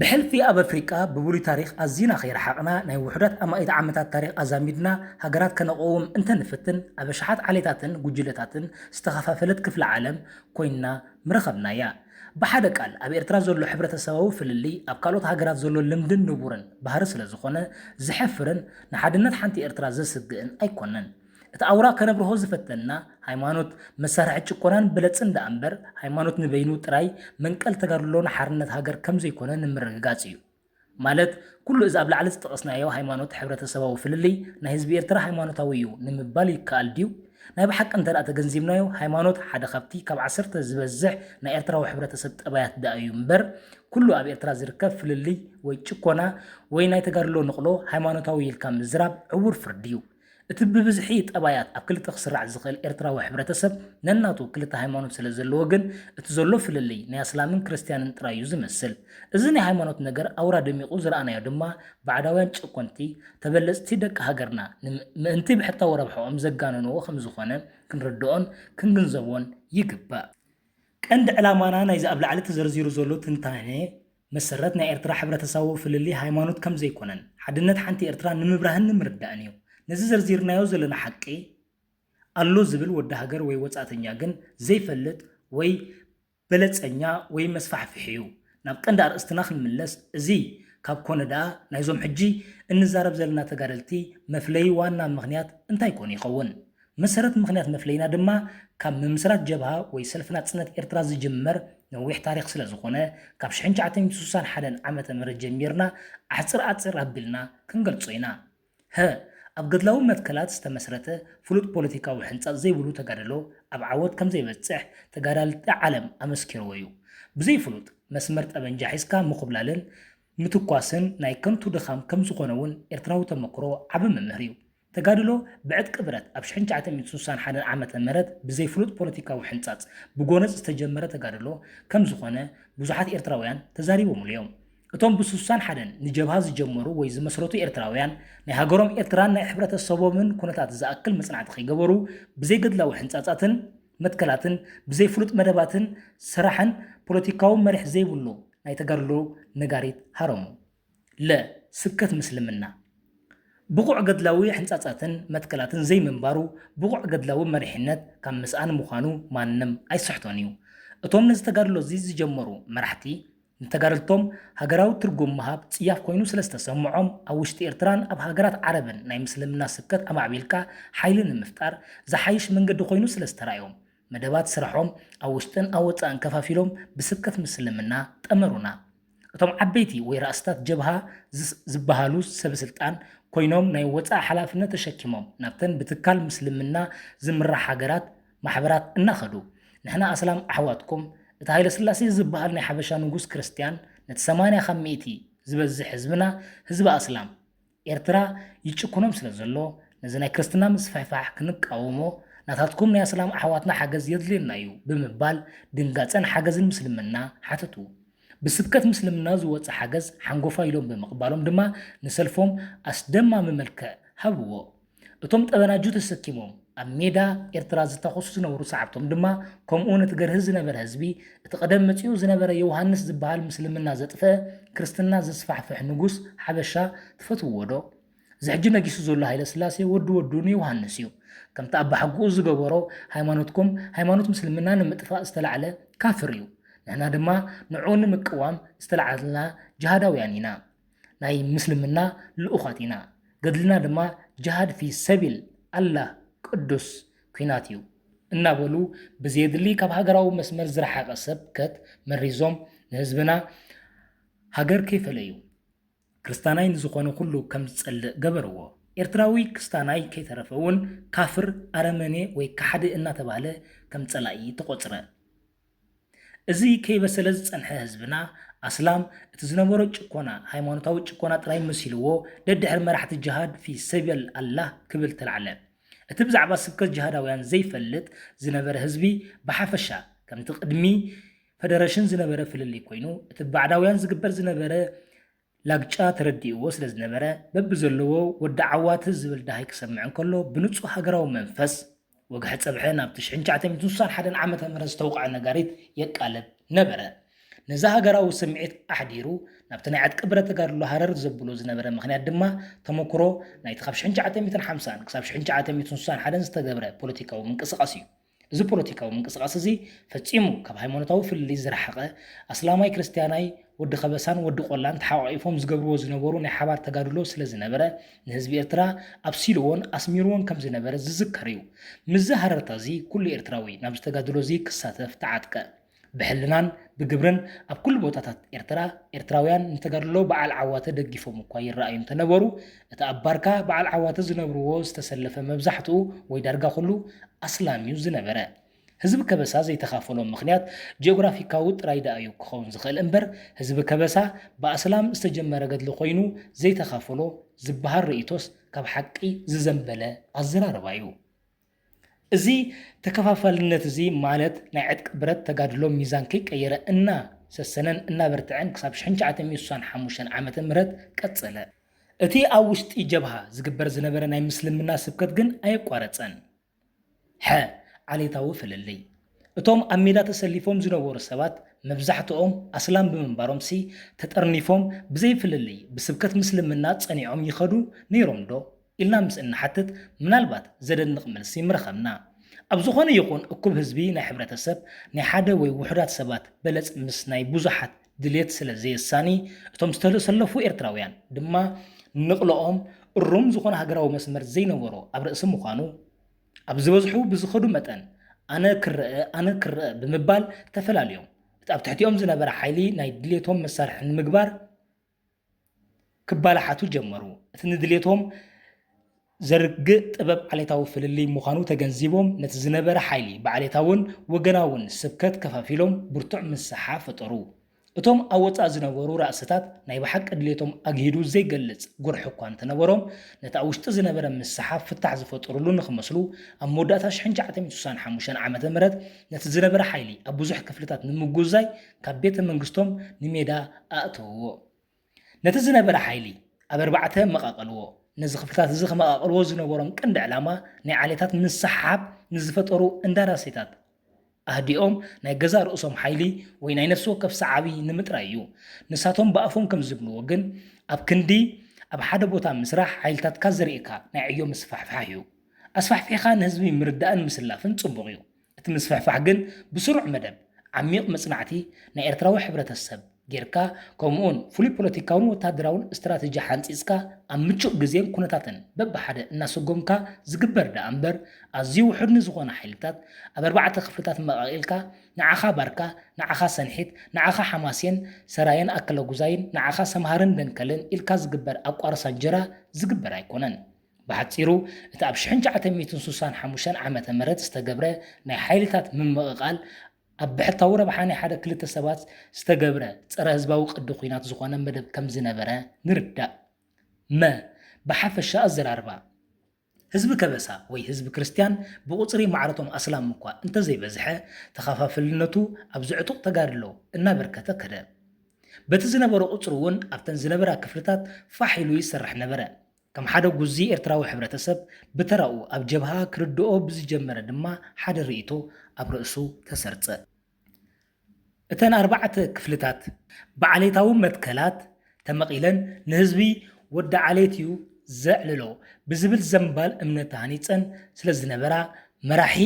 ብሕልፊ ኣብ ኣፍሪቃ ብብሉይ ታሪኽ ኣዚና ከይረሓቕና ናይ ውሑዳት ኣማኢት ዓመታት ታሪኽ ኣዛሚድና ሃገራት ከነቐውም እንተንፍትን ኣብ ኣሽሓት ዓሌታትን ጉጅለታትን ዝተኸፋፈለት ክፍለ ዓለም ኮይንና ምረኸብናያ። ብሓደ ቃል ኣብ ኤርትራ ዘሎ ሕብረተሰባዊ ፍልልይ ኣብ ካልኦት ሃገራት ዘሎ ልምድን ንቡርን ባህሪ ስለ ዝኾነ ዘሕፍርን ንሓድነት ሓንቲ ኤርትራ ዘስግእን ኣይኮነን። እቲ ኣውራ ከነብርሆ ዝፈተንና ሃይማኖት መሳርሒ ጭቆናን በለጽን ደኣ እምበር ሃይማኖት ንበይኑ ጥራይ መንቀል ተጋድሎ ንሓርነት ሃገር ከም ዘይኮነ ንምርግጋጽ እዩ። ማለት ኩሉ እዚ ኣብ ላዕሊ ዝጠቐስናዮ ሃይማኖት ሕብረተሰባዊ ፍልልይ ናይ ህዝቢ ኤርትራ ሃይማኖታዊ እዩ ንምባል ይከኣል ድዩ? ናይ ብሓቂ እንተ ደኣ ተገንዚብናዮ ሃይማኖት ሓደ ካብቲ ካብ ዓሰርተ ዝበዝሕ ናይ ኤርትራዊ ሕብረተሰብ ጠባያት ደኣ እዩ እምበር ኩሉ ኣብ ኤርትራ ዝርከብ ፍልልይ ወይ ጭኮና ወይ ናይ ተጋድሎ ንቕሎ ሃይማኖታዊ ኢልካ ምዝራብ ዕዉር ፍርዲ እዩ። እቲ ብብዝሒ ጠባያት ኣብ ክልተ ክስራዕ ዝኽእል ኤርትራዊ ሕብረተሰብ ነናቱ ክልተ ሃይማኖት ስለ ዘለዎ ግን እቲ ዘሎ ፍልልይ ናይ ኣስላምን ክርስትያንን ጥራይ እዩ ዝመስል። እዚ ናይ ሃይማኖት ነገር ኣውራ ደሚቑ ዝረኣናዮ ድማ ባዕዳውያን ጨቆንቲ ተበለጽቲ ደቂ ሃገርና ንም-፣ ምእንቲ ብሕታዊ ረብሓኦም ዘጋነንዎ ከም ዝኾነ ክንርድኦን ክንግንዘቦን ይግባእ። ቀንዲ ዕላማና ናይዚ ኣብ ላዕሊ ተዘርዚሩ ዘሎ ትንታነ መሰረት ናይ ኤርትራ ሕብረተሰባዊ ፍልልይ ሃይማኖት ከም ዘይኮነን ሓድነት ሓንቲ ኤርትራ ንምብራህን ንምርዳእን እዩ። ነዚ ዘርዚርናዮ ዘለና ሓቂ ኣሎ ዝብል ወዲ ሃገር ወይ ወጻእተኛ ግን ዘይፈልጥ ወይ በለጸኛ ወይ መስፋሕፍሒ እዩ። ናብ ቀንዲ ኣርእስትና ክንምለስ፣ እዚ ካብ ኮነ ደኣ ናይዞም ሕጂ እንዛረብ ዘለና ተጋደልቲ መፍለዪ ዋና ምኽንያት እንታይ ኮን ይኸውን? መሰረት ምኽንያት መፍለይና ድማ ካብ ምምስራት ጀብሃ ወይ ሰልፊ ናጽነት ኤርትራ ዝጅመር ነዊሕ ታሪኽ ስለ ዝኾነ፣ ካብ ሽሕን ትሽዓተ ሚእትን ስሳን ሓደን ዓመተ ምህረት ጀሚርና ኣሕጽር ኣጽር ኣቢልና ክንገልጾ ኢና። ሀ፣ ኣብ ገድላዊ መትከላት ዝተመስረተ ፍሉጥ ፖለቲካዊ ሕንጻጽ ዘይብሉ ተጋድሎ ኣብ ዓወት ከም ዘይበጽሕ ተጋዳልቲ ዓለም ኣመስኪርዎ እዩ። ብዘይ ፍሉጥ መስመር ጠበንጃ ሒዝካ ምኹብላልን ምትኳስን ናይ ከንቱ ድኻም ከም ዝኾነ እውን ኤርትራዊ ተመክሮ ዓቢ መምህር እዩ። ተጋድሎ ብዕጥቂ ብረት ኣብ ሽሕን ትሽዓተ ሚእትን ስሳን ሓደን ዓመተ ምህረት ብዘይ ፍሉጥ ፖለቲካዊ ሕንጻጽ ብጎነጽ ዝተጀመረ ተጋድሎ ከም ዝኾነ ብዙሓት ኤርትራውያን ተዛሪቦምሉ እዮም። እቶም ብስሳን ሓደን ንጀብሃ ዝጀመሩ ወይ ዝመስረቱ ኤርትራውያን፣ ናይ ሃገሮም ኤርትራን ናይ ሕብረተሰቦምን ኩነታት ዝኣክል መጽናዕቲ ከይገበሩ፣ ብዘይ ገድላዊ ሕንጻጻትን መትከላትን፣ ብዘይ ፍሉጥ መደባትን ስራሕን ፖለቲካዊ መሪሕ ዘይብሉ ናይ ተጋድሎ ነጋሪት ሃረሙ። ለ፣ ስብከት ምስልምና። ብቑዕ ገድላዊ ሕንጻጻትን መትከላትን ዘይምንባሩ፣ ብቑዕ ገድላዊ መሪሕነት ካብ ምስኣን ምዃኑ ማንም ኣይስሕቶን እዩ። እቶም ነዚ ተጋድሎ እዚ ዝጀመሩ መራሕቲ፣ ንተጋደልቶም ሃገራዊ ትርጉም ምሃብ ጽያፍ ኮይኑ ስለ ዝተሰምዖም፣ ኣብ ውሽጢ ኤርትራን ኣብ ሃገራት ዓረብን ናይ ምስልምና ስብከት ኣማዕቢልካ ሓይሊ ንምፍጣር ዝሓይሽ መንገዲ ኮይኑ ስለ ዝተራእዮም፣ መደባት ስራሖም ኣብ ውሽጥን ኣብ ወጻእን ከፋፊሎም ብስብከት ምስልምና ጠመሩና። እቶም ዓበይቲ ወይ ራእስታት ጀብሃ ዝስ-፣ ዝበሃሉ ሰብ ስልጣን ኮይኖም ናይ ወጻኢ ሓላፍነት ተሸኪሞም ናብተን ብትካል ምስልምና ዝምራሕ ሃገራት ማሕበራት እናኸዱ፣ ንሕና ኣስላም ኣሕዋትኩም፣ እቲ ሃይለ ስላሴ ዝበሃል ናይ ሓበሻ ንጉስ ክርስትያን ነቲ ሰማንያ ካብ ሚእቲ ዝበዝሕ ህዝብና ህዝቢ ኣስላም ኤርትራ ይጭኩኖም ስለ ዘሎ፣ ነዚ ናይ ክርስትና ምስፍሕፋሕ ክንቃወሞ ናታትኩም ናይ ኣስላም ኣሕዋትና ሓገዝ የድልየና እዩ ብምባል ድንጋጸን ሓገዝን ምስልምና ሓተቱ። ብስብከት ምስልምና ዝወጸ ሓገዝ ሓንጎፋ ኢሎም ብምቕባሎም ድማ ንሰልፎም ኣስደማሚ መልክዕ ሃብዎ። እቶም ጠበናጁ ተሰኪሞም ኣብ ሜዳ ኤርትራ ዝተኾሱ ዝነበሩ ሰዓብቶም ድማ ከምኡ ነቲ ገርሂ ዝነበረ ህዝቢ፣ እቲ ቀደም መጺኡ ዝነበረ ዮውሃንስ ዝበሃል ምስልምና ዘጥፍአ ክርስትና ዘስፋሕፍሕ ንጉስ ሓበሻ ትፈትውዎ ዶ? እዚ ሕጂ ነጊሱ ዘሎ ሃይለ ስላሴ ወዲ ወዱ ንዮውሃንስ እዩ። ከምቲ ኣባሓጎኡ ዝገበሮ ሃይማኖትኩም ሃይማኖት ምስልምና ንምጥፋእ ዝተላዕለ ካፍር እዩ። ንሕና ድማ ንዕኡ ንምቅዋም ዝተላዓልና ጅሃዳውያን ኢና። ናይ ምስልምና ልኡኻት ኢና። ገድልና ድማ ጅሃድ ፊ ሰቢል ኣላህ ቅዱስ ኲናት እዩ እናበሉ ብዘየድሊ ካብ ሃገራዊ መስመር ዝረሓቐ ሰብከት መሪዞም ንህዝብና ሃገር ከይፈለዩ ክርስታናይ ንዝኾነ ኩሉ ከም ዝጸልእ ገበርዎ። ኤርትራዊ ክስታናይ ከይተረፈ እውን ካፍር፣ ኣረመኔ ወይ ከሓዲ እናተባህለ ከም ጸላኢ ተቖጽረ። እዚ ከይበሰለ ዝጸንሐ ህዝብና ኣስላም እቲ ዝነበሮ ጭቆና ሃይማኖታዊ ጭቆና ጥራይ መሲልዎ ደድሕሪ መራሕቲ ጅሃድ ፊ ሰቢል ኣላህ ክብል ተላዕለ። እቲ ብዛዕባ ስብከት ጅሃዳውያን ዘይፈልጥ ዝነበረ ህዝቢ ብሓፈሻ ከምቲ ቅድሚ ፈደረሽን ዝነበረ ፍልልይ ኮይኑ እቲ ብባዕዳውያን ዝግበር ዝነበረ ላግጫ ተረዲእዎ ስለ ዝነበረ በብዘለዎ ወዲ ዓዋተ ዝብል ደሃይ ክሰምዕ እንከሎ ብንጹህ ሃገራዊ መንፈስ ወግሐ ጸብሐ ናብቲ ሽሕን ትሽዓተ ሚእትን ስሳን ሓደን ዓመተ ምህረት ዝተውቕዐ ነጋሪት የቃልብ ነበረ። ነዚ ሃገራዊ ስምዒት ኣሕዲሩ ናብቲ ናይ ዕጥቂ ብረት ተጋድሎ ሃረር ዘብሎ ዝነበረ ምኽንያት ድማ ተመክሮ ናይቲ ካብ ሽሕን ትሽዓተ ሚእትን ሓምሳን ክሳብ ሽሕን ትሽዓተ ሚእትን ስሳን ሓደን ዝተገብረ ፖለቲካዊ ምንቅስቓስ እዩ። እዚ ፖለቲካዊ ምንቅስቓስ እዚ ፈጺሙ ካብ ሃይማኖታዊ ፍልልይ ዝረሓቐ ኣስላማይ ክርስትያናይ ወዲ ከበሳን ወዲ ቆላን ተሓቋቒፎም ዝገብርዎ ዝነበሩ ናይ ሓባር ተጋድሎ ስለ ዝነበረ ንህዝቢ ኤርትራ ኣብሲልዎን ኣስሚርዎን ከም ዝነበረ ዝዝከር እዩ። ምስዚ ሃረርታ እዚ ኩሉ ኤርትራዊ ናብዚ ተጋድሎ እዚ ክሳተፍ ተዓጥቀ። ብሕልናን ብግብርን ኣብ ኩሉ ቦታታት ኤርትራ ኤርትራውያን ንተጋድሎ በዓል ዓዋተ ደጊፎም እኳ ይረኣዩ እንተነበሩ እቲ ኣብ ባርካ በዓል ዓዋተ ዝነብርዎ ዝተሰለፈ መብዛሕትኡ ወይ ዳርጋ ኩሉ ኣስላም እዩ ዝነበረ። ህዝቢ ከበሳ ዘይተኻፈሎ ምኽንያት ጂኦግራፊካዊ ጥራይ ደኣ እዩ ክኸውን ዝኽእል እምበር ህዝቢ ከበሳ ብኣስላም ዝተጀመረ ገድሊ ኮይኑ ዘይተኻፈሎ ዝበሃል ርእይቶስ ካብ ሓቂ ዝዘንበለ ኣዘራርባ እዩ። እዚ ተከፋፋልነት እዚ ማለት ናይ ዕጥቂ ብረት ተጋድሎ ሚዛን ከይቀየረ እናሰሰነን እናበርትዐን ክሳብ ሽሕን ትሽዓተ ሚእትን ስሳን ሓሙሽተን ዓመተ ምህረት ቀጸለ። እቲ ኣብ ውሽጢ ጀብሃ ዝግበር ዝነበረ ናይ ምስልምና ስብከት ግን ኣየቋረጸን። ሐ፣ ዓሌታዊ ፍልልይ። እቶም ኣብ ሜዳ ተሰሊፎም ዝነበሩ ሰባት መብዛሕትኦም ኣስላም ብምንባሮምሲ ተጠርኒፎም ብዘይ ፍልልይ ብስብከት ምስልምና ጸኒዖም ይኸዱ ነይሮም ዶ? ኢልና ምስ እንሓትት ምናልባት ዘደንቕ መልሲ ምረኸብና። ኣብ ዝኾነ ይኹን እኩብ ህዝቢ ናይ ሕብረተሰብ ናይ ሓደ ወይ ውሑዳት ሰባት በለጽ ምስ ናይ ብዙሓት ድሌት ስለ ዘየሳኒ እቶም ዝተሰለፉ ኤርትራውያን ድማ ንቕለኦም እሩም ዝኾነ ሃገራዊ መስመር ዘይነበሮ ኣብ ርእሲ ምዃኑ ኣብ ዝበዝሑ ብዝኸዱ መጠን ኣነ ክረአ ኣነ ክረአ ብምባል ተፈላልዮም። እቲ ኣብ ትሕቲኦም ዝነበረ ሓይሊ ናይ ድሌቶም መሳርሒ ንምግባር ክባላሓቱ ጀመሩ። እቲ ንድሌቶም ዘርግእ ጥበብ ዓሌታዊ ፍልልይ ምዃኑ ተገንዚቦም ነቲ ዝነበረ ሓይሊ ብዓሌታውን ወገናውን ስብከት ከፋፊሎም ብርቱዕ ምስሓ ፈጠሩ። እቶም ኣብ ወጻኢ ዝነበሩ ራእስታት ናይ ብሓቂ ድሌቶም ኣግሂዱ ዘይገልጽ ጉርሒ እኳ እንተነበሮም፣ ነቲ ኣብ ውሽጢ ዝነበረ ምስሓ ፍታሕ ዝፈጠሩሉ ንኽመስሉ ኣብ መወዳእታ ሽሕን ትሽዓተ ሚእትን ስሳን ሓሙሽተን ዓመተ ምህረት ነቲ ዝነበረ ሓይሊ ኣብ ብዙሕ ክፍልታት ንምጉዛይ ካብ ቤተ መንግስቶም ንሜዳ ኣእተውዎ። ነቲ ዝነበረ ሓይሊ ኣብ ኣርባዕተ መቓቐልዎ። ነዚ ክፍልታት እዚ ከመቓቕልዎ ዝነበሮም ቀንዲ ዕላማ ናይ ዓሌታት ምስሓብ ንዝፈጠሩ እንዳራሴታት ኣህዲኦም ናይ ገዛ ርእሶም ሓይሊ ወይ ናይ ነፍሲ ወከፍ ሰዓቢ ንምጥራይ እዩ። ንሳቶም ብኣፎም ከም ዝብልዎ ግን ኣብ ክንዲ ኣብ ሓደ ቦታ ምስራሕ ሓይልታትካ ዘርእካ ናይ ዕዮ ምስፋሕፋሕ እዩ። ኣስፋሕፊሕካ ንህዝቢ ምርዳእን ምስላፍን ጽቡቕ እዩ። እቲ ምስፍሕፋሕ ግን ብስሩዕ መደብ ዓሚቕ መጽናዕቲ ናይ ኤርትራዊ ሕብረተሰብ ጌርካ፣ ከምኡውን ፍሉይ ፖለቲካውን ወተሃደራውን ስትራተጂ ሓንጺጽካ፣ ኣብ ምቹእ ግዜን ኩነታትን በብሓደ እናሰጎምካ ዝግበር ደኣ እምበር፣ ኣዝዩ ውሑድ ንዝኾነ ሓይልታት ኣብ ኣርባዕተ ክፍልታት መቓቒልካ፣ ንዓኻ ባርካ፣ ንዓኻ ሰንሒት፣ ንዓኻ ሓማሴን፣ ሰራየን ኣከለጉዛይን፣ ንዓኻ ሰምሃርን ደንከልን ኢልካ ዝግበር ኣቋርሳ እንጀራ ዝግበር ኣይኮነን። ብሓጺሩ፣ እቲ ኣብ ሽሕን ትሽዓተ ሚእትን ስሳን ሓሙሽተን ዓመተ ምህረት ዝተገብረ ናይ ሓይልታት ምምቕቓል፣ ኣብ ብሕታዊ ረብሓ ናይ ሓደ ክልተ ሰባት ዝተገብረ ጸረ ህዝባዊ ቅዲ ኲናት ዝኾነ መደብ ከም ዝነበረ ንርዳእ። መ፣ ብሓፈሻ ኣዘራርባ። ህዝቢ ከበሳ ወይ ህዝቢ ክርስትያን ብቑጽሪ ማዕረቶም ኣስላም እኳ እንተዘይበዝሐ፣ ተኸፋፍልነቱ ኣብ ዝዕጡቕ ተጋድሎ እናበርከተ ከደ። በቲ ዝነበሮ ቁጽሪ እውን ኣብተን ዝነበራ ክፍልታት ፋሕ ኢሉ ይሰርሕ ነበረ። ከም ሓደ ጉዚ ኤርትራዊ ሕብረተሰብ ብተራኡ ኣብ ጀብሃ ክርድኦ ብዝጀመረ ድማ ሓደ ርእይቶ ኣብ ርእሱ ተሰርጸ። እተን ኣርባዕተ ክፍልታት ብዓሌታዊ መትከላት ተመቒለን ንህዝቢ ወዲ ዓሌት እዩ ዘዕልሎ ብዝብል ዘምባል እምነት ተሃኒጸን ስለ ዝነበራ፣ መራሒ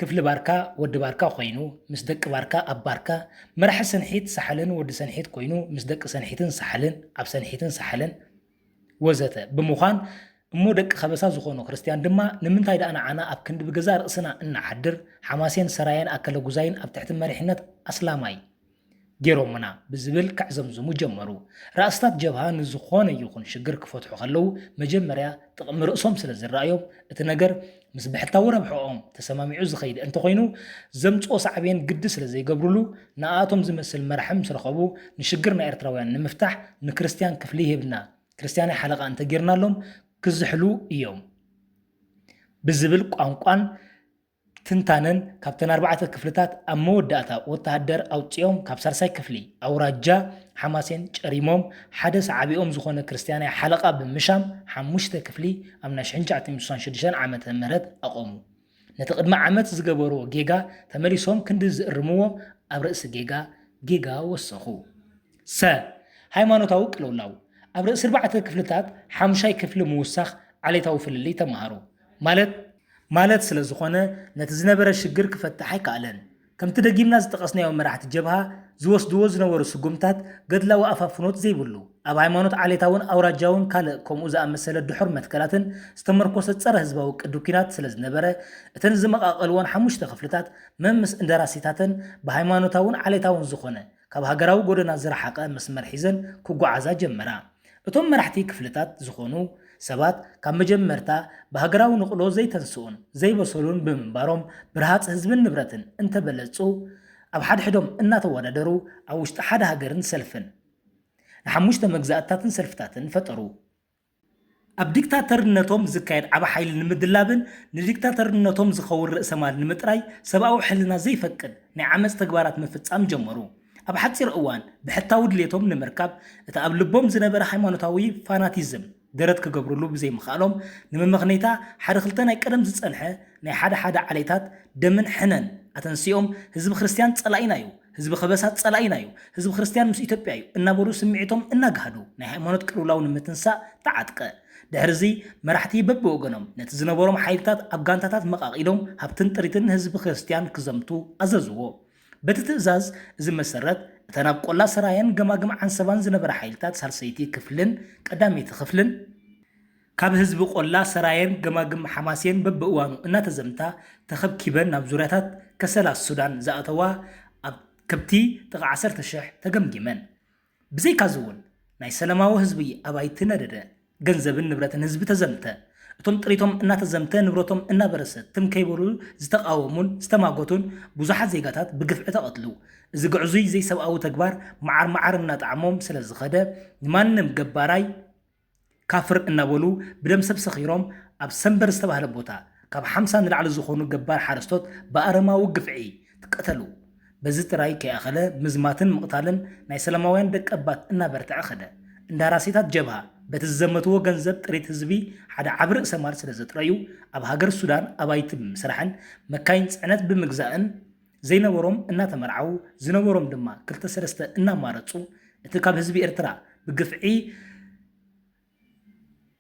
ክፍሊ ባርካ ወዲ ባርካ ኮይኑ ምስ ደቂ ባርካ ኣብ ባርካ፣ መራሒ ሰንሒት ሳሕልን ወዲ ሰንሒት ኮይኑ ምስ ደቂ ሰንሒትን ሳሕልን ኣብ ሰንሒትን ሳሕልን ወዘተ ብምዃን፣ እሞ ደቂ ከበሳ ዝኾኑ ክርስትያን ድማ ንምንታይ ደኣ ንዓና ኣብ ክንዲ ብገዛእ ርእስና እናሓድር፣ ሓማሴን ሰራየን ኣከለጉዛይን ኣብ ትሕቲ መሪሕነት ኣስላማይ ገይሮምና ብዝብል ከዕዘምዝሙ ጀመሩ። ራእስታት ጀብሃ ንዝኾነ ይኹን ሽግር ክፈትሑ ከለዉ መጀመርያ ጥቕሚ ርእሶም ስለ ዝረኣዮም፣ እቲ ነገር ምስ ብሕታዊ ረብሕኦም ተሰማሚዑ ዝኸይድ እንተኾይኑ፣ ዘምጽኦ ሳዕቤን ግዲ ስለ ዘይገብሩሉ፣ ንኣኣቶም ዝመስል መራሒ ምስ ረኸቡ፣ ንሽግር ናይ ኤርትራውያን ንምፍታሕ ንክርስትያን ክፍሊ ይህብና፣ ክርስትያናይ ሓለቓ እንተጌርናሎም ክዝሕሉ እዮም ብዝብል ቋንቋን ትንታነን ካብተን ኣርባዕተ ክፍልታት ኣብ መወዳእታ ወተሃደር ኣውጺኦም ካብ ሳልሳይ ክፍሊ ኣውራጃ ሓማሴን ጨሪሞም ሓደ ሰዓቢኦም ዝኾነ ክርስትያናይ ሓለቓ ብምሻም ሓሙሽተ ክፍሊ ኣብ ናይ ሽሕን ትሽዓተ ሚእትን ስሳን ሽዱሽተን ዓመተ ምህረት ኣቖሙ። ነቲ ቅድሚ ዓመት ዝገበርዎ ጌጋ ተመሊሶም ክንዲ ዝእርምዎ ኣብ ርእሲ ጌጋ ጌጋ ወሰኹ። ሰ፣ ሃይማኖታዊ ቅልውላው። ኣብ ርእሲ ኣርባዕተ ክፍልታት ሓሙሻይ ክፍሊ ምውሳኽ ዓሌታዊ ፍልልይ ተማሃሩ ማለት ማለት ስለ ዝኾነ ነቲ ዝነበረ ሽግር ክፈትሕ ኣይከኣለን። ከምቲ ደጊምና ዝጠቐስናዮ መራሕቲ ጀብሃ ዝወስድዎ ዝነበሩ ስጉምታት ገድላዊ ኣፋፍኖት ዘይብሉ ኣብ ሃይማኖት ዓሌታውን ኣውራጃውን ካልእ ከምኡ ዝኣመሰለ ድሑር መትከላትን ዝተመርኮሰ ጸረ ህዝባዊ ቅዲ ኲናት ስለ ዝነበረ እተን ዝመቓቐልወን ሓሙሽተ ክፍልታት መምስ እንደራሲታተን ብሃይማኖታውን ዓሌታውን ዝኾነ ካብ ሃገራዊ ጎደና ዝረሓቐ መስመር ሒዘን ክጓዓዛ ጀመራ። እቶም መራሕቲ ክፍልታት ዝኾኑ ሰባት ካብ መጀመርታ ብሃገራዊ ንቕሎ ዘይተንስኡን ዘይበሰሉን ብምንባሮም ብርሃጽ ህዝብን ንብረትን እንተበለጹ ኣብ ሓድሕዶም እናተወዳደሩ ኣብ ውሽጢ ሓደ ሃገርን ሰልፍን ንሓሙሽተ መግዛእትታትን ሰልፍታትን ፈጠሩ። ኣብ ዲክታተርነቶም ዝካየድ ዓቢ ሓይሊ ንምድላብን ንዲክታተርነቶም ዝኸውን ርእሰማል ንምጥራይ ሰብኣዊ ሕልና ዘይፈቅድ ናይ ዓመጽ ተግባራት ምፍጻም ጀመሩ። ኣብ ሓጺር እዋን ብሕታዊ ድሌቶም ንምርካብ እቲ ኣብ ልቦም ዝነበረ ሃይማኖታዊ ፋናቲዝም ደረት ክገብርሉ ብዘይምኽኣሎም፣ ንመመኽነይታ ሓደ ክልተ ናይ ቀደም ዝጸንሐ ናይ ሓደ ሓደ ዓሌታት ደምን ሕነን ኣተንሲኦም ህዝቢ ክርስትያን ጸላኢና እዩ፣ ህዝቢ ከበሳ ጸላኢና እዩ፣ ህዝቢ ክርስትያን ምስ ኢትዮጵያ እዩ እናበሉ ስምዒቶም እናጋህዱ ናይ ሃይማኖት ቅልውላው ንምትንሳእ ተዓጥቀ። ድሕርዚ መራሕቲ በብወገኖም ነቲ ዝነበሮም ሓይልታት ኣብ ጋንታታት መቓቒሎም ሃብትን ጥሪትን ህዝቢ ክርስትያን ክዘምቱ ኣዘዝዎ። በቲ ትእዛዝ እዚ መሰረት እተን ኣብ ቆላ ሰራየን ገማግም ዓንሰባን ዝነበራ ሓይልታት ሳልሰይቲ ክፍልን ቀዳመይቲ ክፍልን ካብ ህዝቢ ቆላ ሰራየን ገማግም ሓማሴን በብእዋኑ እናተዘምታ ተኸብኪበን ናብ ዙርያታት ከሰላ ሱዳን ዝኣተዋ ኣብ ከብቲ ጥቓ ዓሰርተ ሽሕ ተገምጊመን። ብዘይካዚ እውን ናይ ሰላማዊ ህዝቢ ኣባይቲ ነደደ፣ ገንዘብን ንብረትን ህዝቢ ተዘምተ። እቶም ጥሪቶም እናተዘምተ ንብረቶም እናበረሰ ትም ከይበሉ ዝተቃወሙን ዝተማጎቱን ብዙሓት ዜጋታት ብግፍዒ ተቐትሉ። እዚ ግዕዙይ ዘይሰብኣዊ ተግባር መዓር መዓር እናጠዓሞም ስለ ዝኸደ ንማንም ገባራይ ካፍር እናበሉ ብደም ሰብ ሰኺሮም ኣብ ሰንበር ዝተባህለ ቦታ ካብ ሓምሳ ንላዕሊ ዝኾኑ ገባር ሓረስቶት ብኣረማዊ ግፍዒ ትቀተሉ። በዚ ጥራይ ከይኣኸለ ምዝማትን ምቕታልን ናይ ሰላማውያን ደቀባት እናበርትዐ ኸደ። እንዳራሴታት ጀብሃ በቲ ዝዘመትዎ ገንዘብ ጥሪት ህዝቢ ሓደ ዓቢ ርእሰ ማል ስለ ዘጥረዩ ኣብ ሃገር ሱዳን ኣባይቲ ብምስራሕን መካይን ጽዕነት ብምግዛእን ዘይነበሮም እናተመርዓዉ ዝነበሮም ድማ ክልተ ሰለስተ እናማረጹ እቲ ካብ ህዝቢ ኤርትራ ብግፍዒ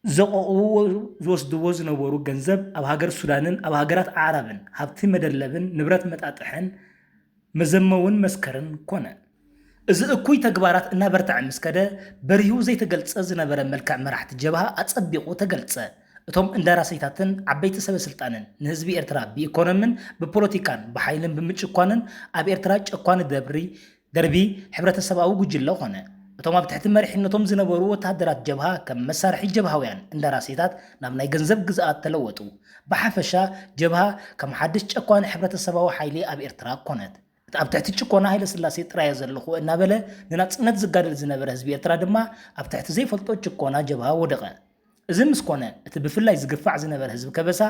ዘቐቕብዎ ዝወስድዎ ዝነበሩ ገንዘብ ኣብ ሃገር ሱዳንን ኣብ ሃገራት ኣዕራብን ሃብቲ መደለብን ንብረት መጣጥሕን መዘመውን መስከርን ኮነ። እዚ እኩይ ተግባራት እናበርትዐ ምስ ከደ በሪሁ ዘይተገልጸ ዝነበረ መልክዕ መራሕቲ ጀብሃ ኣጸቢቑ ተገልጸ። እቶም እንዳራሰይታትን ዓበይቲ ሰበ ስልጣንን ንህዝቢ ኤርትራ ብኢኮኖምን ብፖለቲካን ብሓይልን ብምጭኳንን ኣብ ኤርትራ ጨኳኒ ደብሪ ደርቢ ሕብረተሰባዊ ጉጅለ ኾነ። እቶም ኣብ ትሕቲ መሪሕነቶም ዝነበሩ ወተሃደራት ጀብሃ ከም መሳርሒ ጀብሃውያን እንዳራሴታት ናብ ናይ ገንዘብ ግዝኣት ተለወጡ። ብሓፈሻ ጀብሃ ከም ሓድሽ ጨኳኒ ሕብረተሰባዊ ሓይሊ ኣብ ኤርትራ ኮነት። እቲ ኣብ ትሕቲ ጭቆና ሃይለ ስላሴ ጥራየ ዘለኹ እናበለ ንናጽነት ዝጋደል ዝነበረ ህዝቢ ኤርትራ ድማ ኣብ ትሕቲ ዘይፈልጦ ጭቆና ጀብሃ ወደቐ። እዚ ምስ ኮነ እቲ ብፍላይ ዝግፋዕ ዝነበረ ህዝቢ ከበሳ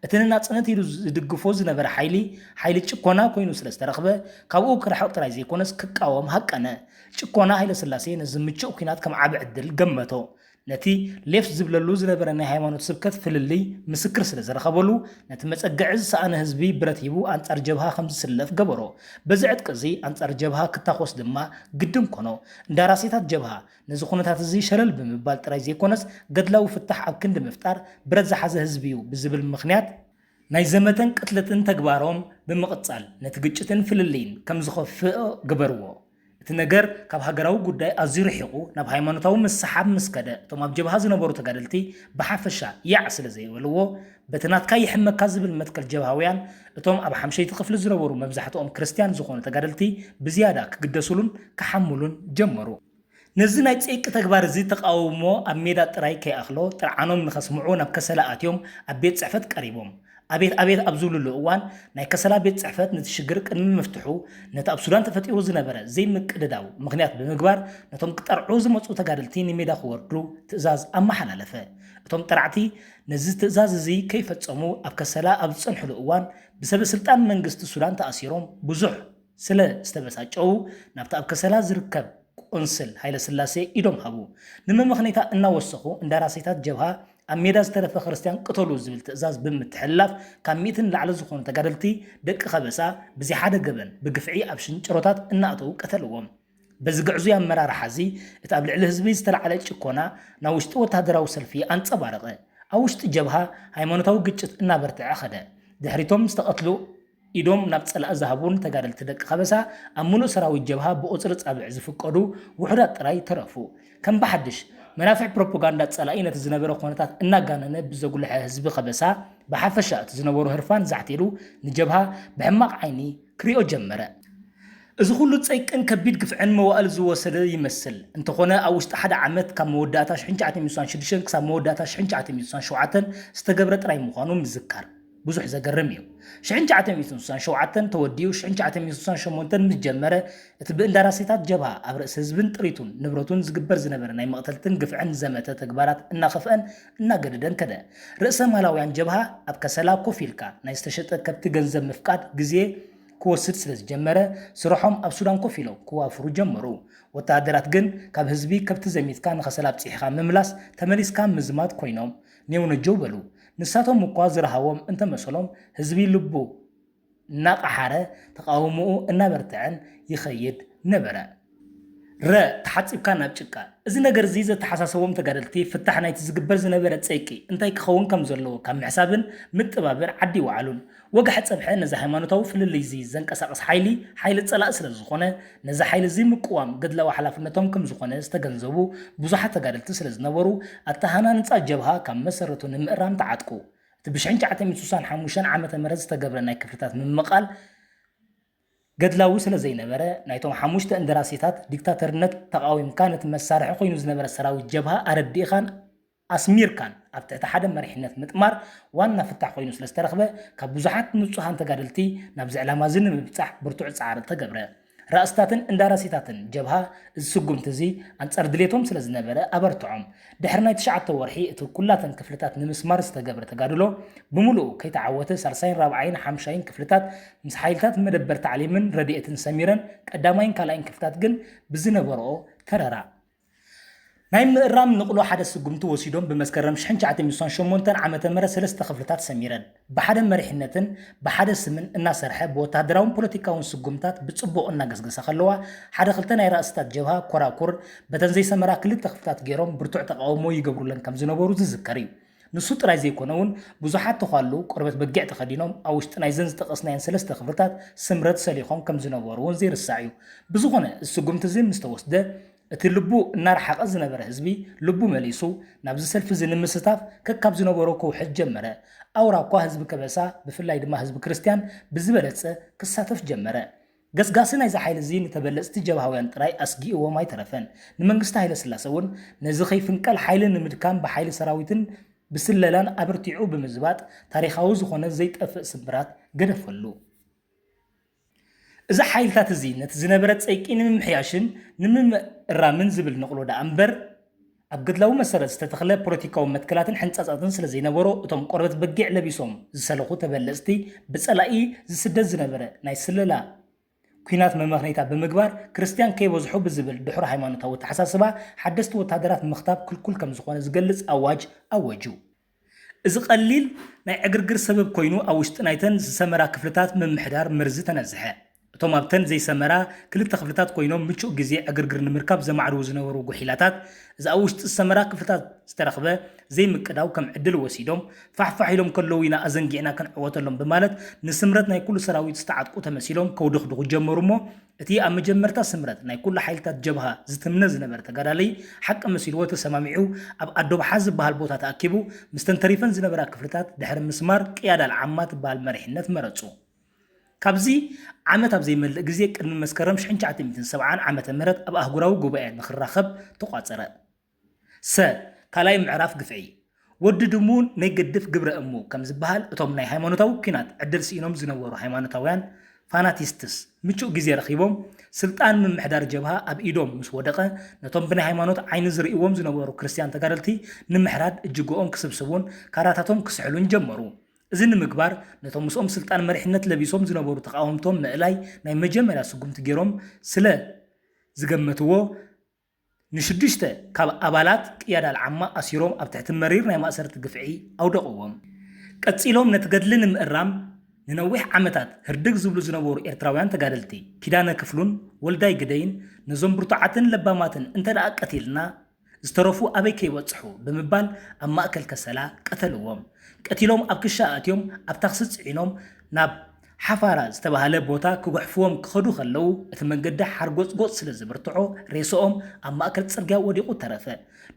እቲ ንናጽነት ኢሉ ዝድግፎ ዝነበረ ሓይሊ ሓይሊ ጭቆና ኮይኑ ስለ ዝተረኽበ ካብኡ ክርሕቕ ጥራይ ዘይኮነስ ክቃወም ሃቀነ። ጭቆና ሃይለ ስላሴ ነዚ ምቹእ ኲናት ከም ዓቢ ዕድል ገመቶ። ነቲ ሌፍት ዝብለሉ ዝነበረ ናይ ሃይማኖት ስብከት ፍልልይ ምስክር ስለ ዝረኸበሉ ነቲ መጸግዒ ዝሰኣነ ህዝቢ ብረት ሂቡ ኣንጻር ጀብሃ ከም ዝስለፍ ገበሮ። በዚ ዕጥቂ እዚ ኣንጻር ጀብሃ ክታኾስ ድማ ግድን ኮኖ። እንዳራሴታት ጀብሃ ነዚ ኩነታት እዚ ሸለል ብምባል ጥራይ ዘይኮነስ ገድላዊ ፍታሕ ኣብ ክንዲ ምፍጣር ብረት ዝሓዘ ህዝቢ እዩ ብዝብል ምኽንያት ናይ ዘመተን ቅትለትን ተግባሮም ብምቕጻል ነቲ ግጭትን ፍልልይን ከም ዝኸፍእ ግበርዎ። እቲ ነገር ካብ ሃገራዊ ጉዳይ ኣዝዩ ርሒቑ ናብ ሃይማኖታዊ ምስሓብ ምስ ከደ እቶም ኣብ ጀብሃ ዝነበሩ ተጋደልቲ ብሓፈሻ ያዕ ስለ ዘይበልዎ በቲ ናትካ ይሕመካ ዝብል መትከል ጀብሃውያን እቶም ኣብ ሓምሸይቲ ክፍሊ ዝነበሩ መብዛሕትኦም ክርስትያን ዝኾኑ ተጋደልቲ ብዝያዳ ክግደሱሉን ክሓምሉን ጀመሩ። ነዚ ናይ ጸይቂ ተግባር እዚ ተቓውሞ ኣብ ሜዳ ጥራይ ከይኣኽሎ ጥርዓኖም ንኸስምዑ ናብ ከሰላ ኣትዮም ኣብ ቤት ጽሕፈት ቀሪቦም። ኣቤት ኣቤት ኣብ ዝብልሉ እዋን ናይ ከሰላ ቤት ጽሕፈት ነቲ ሽግር ቅድሚ ምፍትሑ ነቲ ኣብ ሱዳን ተፈጢሩ ዝነበረ ዘይምቅድዳው ምኽንያት ብምግባር ነቶም ክጠርዑ ዝመጹ ተጋደልቲ ንሜዳ ክወርዱ ትእዛዝ ኣመሓላለፈ። እቶም ጠራዕቲ ነዚ ትእዛዝ እዚ ከይፈጸሙ ኣብ ከሰላ ኣብ ዝጸንሕሉ እዋን ብሰበ ስልጣን መንግስቲ ሱዳን ተኣሲሮም ብዙሕ ስለ ዝተበሳጨዉ ናብቲ ኣብ ከሰላ ዝርከብ ቆንስል ሃይለስላሴ ኢዶም ሃቡ። ንመመኽነይታ እናወሰኹ እንዳራሴታት ጀብሃ ኣብ ሜዳ ዝተረፈ ክርስትያን ቅተሉ ዝብል ትእዛዝ ብምትሕልላፍ ካብ ሚእቲ ንላዕሊ ዝኾኑ ተጋደልቲ ደቂ ከበሳ ብዘይ ሓደ ገበን ብግፍዒ ኣብ ሽንጭሮታት እናእተዉ ቀተልዎም። በዚ ግዕዙይ ኣመራርሓ እዚ እቲ ኣብ ልዕሊ ህዝቢ ዝተላዕለ ጭኮና ናብ ውሽጢ ወተሃደራዊ ሰልፊ ኣንጸባረቐ። ኣብ ውሽጢ ጀብሃ ሃይማኖታዊ ግጭት እናበርትዐ ኸደ። ድሕሪቶም ዝተቐትሉ ኢዶም ናብ ጸላኢ ዝሃቡን ተጋደልቲ ደቂ ከበሳ ኣብ ምሉእ ሰራዊት ጀብሃ ብቑጽሪ ጻብዕ ዝፍቀዱ ውሑዳት ጥራይ ተረፉ። ከም ብሓድሽ መናፍሕ ፕሮፓጋንዳ ጸላኢ ነቲ ዝነበረ ኩነታት እናጋነነ ብዘጉልሐ ህዝቢ ከበሳ ብሓፈሻ እቲ ዝነበሮ ህርፋን ዛሕቲሉ ንጀብሃ ብሕማቕ ዓይኒ ክሪኦ ጀመረ። እዚ ኩሉ ጸይቅን ከቢድ ግፍዕን መዋእል ዝወሰደ ይመስል። እንተኾነ ኣብ ውሽጢ ሓደ ዓመት ካብ መወዳእታ ሽሕን ትሽዓተ ሚእትን ስሳን ሽዱሽተን ክሳብ መወዳእታ ሽሕን ትሽዓተ ሚእትን ስሳን ሸውዓተን ዝተገብረ ጥራይ ምዃኑ ምዝካር ብዙሕ ዘገርም እዩ። ሽሕን ትሽዓተ ሚእትን ስሳን ሸውዓተን ተወዲኡ ሽሕን ትሽዓተ ሚእትን ስሳን ሸሞንተን ምስ ጀመረ እቲ ብእንዳራሴታት ጀብሃ ኣብ ርእሲ ህዝብን ጥሪቱን ንብረቱን ዝግበር ዝነበረ ናይ መቕተልትን ግፍዕን ዘመተ ተግባራት እናኸፍአን እናገደደን ከደ። ርእሰ ማላውያን ጀብሃ ኣብ ከሰላ ኮፍ ኢልካ ናይ ዝተሸጠ ከብቲ ገንዘብ ምፍቃድ ግዜ ክወስድ ስለ ዝጀመረ ስርሖም ኣብ ሱዳን ኮፍ ኢሎም ክዋፍሩ ጀመሩ። ወተሃደራት ግን ካብ ህዝቢ ከብቲ ዘሚትካ ንኸሰላ ኣብጺሕኻ ምምላስ ተመሊስካ ምዝማት ኮይኖም ኔው ነጀው በሉ። ንሳቶም እኳ ዝረሃዎም እንተመሰሎም ህዝቢ ልቡ እናቐሓረ ተቓውሞኡ እናበርትዐን ይኸይድ ነበረ። ረ፣ ተሓጺብካ ናብ ጭቃ። እዚ ነገር እዚ ዘተሓሳሰቦም ተጋደልቲ፣ ፍታሕ ናይቲ ዝግበር ዝነበረ ጸይቂ እንታይ ክኸውን ከም ዘለዎ ካብ ምሕሳብን ምጥባብር ዓዲ ይወዓሉን። ወግሐ ጸብሐ ነዚ ሃይማኖታዊ ፍልልይ እዚ ዘንቀሳቕስ ሓይሊ፣ ሓይሊ ጸላኢ ስለ ዝኾነ፣ ነዚ ሓይሊ እዚ ምቅዋም ገድላዊ ሓላፍነቶም ከም ዝኾነ ዝተገንዘቡ ብዙሓት ተጋደልቲ ስለ ዝነበሩ፣ ኣተሃናንጻ ጀብሃ ካብ መሰረቱ ንምእራም ተዓጥቁ። እቲ ብሽሕን ትሽዓተ ሚእትን ስሳን ሓሙሽተን ዓመተ ምህረት ዝተገብረ ናይ ክፍልታት ምምቓል ገድላዊ ስለ ዘይነበረ፣ ናይቶም ሓሙሽተ እንደራሴታት ዲክታተርነት ተቓዊምካ ነቲ መሳርሒ ኮይኑ ዝነበረ ሰራዊት ጀብሃ ኣረዲእኻን ኣስሚርካን ኣብ ትሕቲ ሓደ መሪሕነት ምጥማር ዋና ፍታሕ ኮይኑ ስለ ዝተረኽበ፣ ካብ ብዙሓት ንጹሃን ተጋደልቲ ናብዚ ዕላማ እዚ ንምብጻሕ ብርቱዕ ጻዕሪ ተገብረ። ራእስታትን እንደራሴታትን ጀብሃ እዚ ስጉምቲ እዚ ኣንጻር ድሌቶም ስለ ዝነበረ ኣበርትዖም። ድሕሪ ናይ ትሽዓተ ወርሒ እቲ ኩላተን ክፍልታት ንምስማር ዝተገብረ ተጋድሎ ብምሉኡ ከይተዓወተ ሳልሳይን ራብዓይን ሓምሻይን ክፍልታት ምስ ሓይልታት መደበር ታዕሊምን ረድኤትን ሰሚረን ቀዳማይን ካልኣይን ክፍልታት ግን ብዝነበርኦ ተረራ ናይ ምእራም ንቕሎ ሓደ ስጉምቲ ወሲዶም ብመስከረም ሽሕን ትሽዓተ ሚእትን ስሳን ሸሞንተን ዓመተ ምህረት ሰለስተ ክፍልታት ሰሚረን ብሓደ መሪሕነትን ብሓደ ስምን እናሰርሐ ብወታደራውን ፖለቲካውን ስጉምታት ብጽቡቕ እናገስገሳ ከለዋ ሓደ ክልተ ናይ ራእስታት ጀብሃ ኮራኩር በተን ዘይሰመራ ክልተ ክፍልታት ገይሮም ብርቱዕ ተቓውሞ ይገብሩለን ከም ዝነበሩ ዝዝከር እዩ። ንሱ ጥራይ ዘይኮነ እውን ብዙሓት ተዃሉ ቆርበት በጊዕ ተኸዲኖም ኣብ ውሽጢ ናይዘን ዝጠቐስናየን ሰለስተ ክፍልታት ስምረት ሰሊኾም ከም ዝነበሩ እውን ዘይርሳዕ እዩ። ብዝኾነ እዚ ስጉምቲ እዚ ምስ ተወስደ እቲ ልቡ እናረሓቐ ዝነበረ ህዝቢ ልቡ መሊሱ ናብዚ ሰልፊ እዚ ንምስታፍ ከካብ ዝነበሮ ክውሕድ ጀመረ። ኣውራ እኳ ህዝቢ ከበሳ ብፍላይ ድማ ህዝቢ ክርስትያን ብዝበለጸ ክሳተፍ ጀመረ። ገስጋሲ ናይዚ ሓይሊ እዚ ንተበለጽቲ ጀብሃውያን ጥራይ ኣስጊእዎም ኣይተረፈን። ንመንግስቲ ሃይለ ስላሰ እውን ነዚ ከይፍንቀል ሓይሊ ንምድካም ብሓይሊ ሰራዊትን ብስለላን ኣበርቲዑ ብምዝባጥ ታሪኻዊ ዝኾነ ዘይጠፍእ ስምብራት ገደፈሉ። እዚ ሓይልታት እዚ ነቲ ዝነበረ ጸይቂ ንምምሕያሽን ንምምእራምን ዝብል ንቕሎ ደኣ እምበር ኣብ ገድላዊ መሰረት ዝተተኽለ ፖለቲካዊ መትከላትን ሕንጻጻትን ስለ ዘይነበሮ እቶም ቆርበት በጊዕ ለቢሶም ዝሰለኹ ተበለጽቲ ብጸላኢ ዝስደድ ዝነበረ ናይ ስለላ ኲናት መመኽነይታ ብምግባር ክርስትያን ከይበዝሑ ብዝብል ድሑር ሃይማኖታዊ ኣተሓሳስባ ሓደስቲ ወታደራት ምኽታብ ክልኩል ከም ዝኾነ ዝገልጽ ኣዋጅ ኣወጁ። እዚ ቀሊል ናይ ዕግርግር ሰበብ ኮይኑ ኣብ ውሽጢ ናይተን ዝሰመራ ክፍልታት ምምሕዳር መርዚ ተነዝሐ። እቶም ኣብተን ዘይሰመራ ክልተ ክፍልታት ኮይኖም ምቹእ ግዜ ዕግርግር ንምርካብ ዘማዕድዉ ዝነበሩ ጉሒላታት እዚ ኣብ ውሽጢ ዝሰመራ ክፍልታት ዝተረኽበ ዘይምቅዳው ከም ዕድል ወሲዶም ፋሕፋሕ ኢሎም ከለዉ ኢና ኣዘንጊዕና ክንዕወተሎም ብማለት ንስምረት ናይ ኩሉ ሰራዊት ዝተዓጥቁ ተመሲሎም ከውድኽድኹ ጀመሩ እሞ እቲ ኣብ መጀመርታ ስምረት ናይ ኩሉ ሓይልታት ጀብሃ ዝትምነ ዝነበረ ተጋዳለይ ሓቂ መሲልዎ ተሰማሚዑ ኣብ ኣዶብሓ ዝበሃል ቦታ ተኣኪቡ ምስተን ተሪፈን ዝነበራ ክፍልታት ድሕሪ ምስማር ቅያዳ ኣልዓማ ትበሃል መሪሕነት መረጹ። ካብዚ ዓመት ኣብ ዘይመልእ ግዜ ቅድሚ መስከረም ሽሕን ትሽዓተ ሚእትን ሰብዓን ዓመተ ምህረት ኣብ ኣህጉራዊ ጉባኤ ንኽራኸብ ተቋጸረ። ሰ ካልኣይ ምዕራፍ ግፍዒ ወዲ ድሙ ናይ ገድፍ ግብረ እሙ ከም ዝበሃል እቶም ናይ ሃይማኖታዊ ኲናት ዕድል ስኢኖም ዝነበሩ ሃይማኖታውያን ፋናቲስትስ ምቹእ ግዜ ረኺቦም ስልጣን ምምሕዳር ጀብሃ ኣብ ኢዶም ምስ ወደቐ ነቶም ብናይ ሃይማኖት ዓይኒ ዝርእይዎም ዝነበሩ ክርስትያን ተጋደልቲ ንምሕራድ እጅግኦም ክስብስቡን ካራታቶም ክስሕሉን ጀመሩ። እዚ ንምግባር ነቶም ምስኦም ስልጣን መሪሕነት ለቢሶም ዝነበሩ ተቓወምቶም ምእላይ ናይ መጀመርያ ስጉምቲ ገይሮም ስለ ዝገመትዎ ንሽዱሽተ ካብ ኣባላት ቅያዳ ኣልዓማ ኣሲሮም ኣብ ትሕቲ መሪር ናይ ማእሰርቲ ግፍዒ ኣውደቕዎም። ቀጺሎም ነቲ ገድሊ ንምእራም ንነዊሕ ዓመታት ህርድግ ዝብሉ ዝነበሩ ኤርትራውያን ተጋደልቲ ኪዳነ ክፍሉን ወልዳይ ግደይን ነዞም ብርቱዓትን ለባማትን እንተ ደኣ ቀቲልና ዝተረፉ ኣበይ ከይበጽሑ ብምባል ኣብ ማእከል ከሰላ ቀተልዎም። ቀቲሎም ኣብ ክሻ ኣእትዮም ኣብ ታክሲ ጽዒኖም ናብ ሓፋራ ዝተባህለ ቦታ ክጉሕፍዎም ክኸዱ ከለዉ እቲ መንገዲ ሓርጎጽጎጽ ስለ ዝብርትዖ ሬስኦም ኣብ ማእከል ጽርግያ ወዲቑ ተረፈ።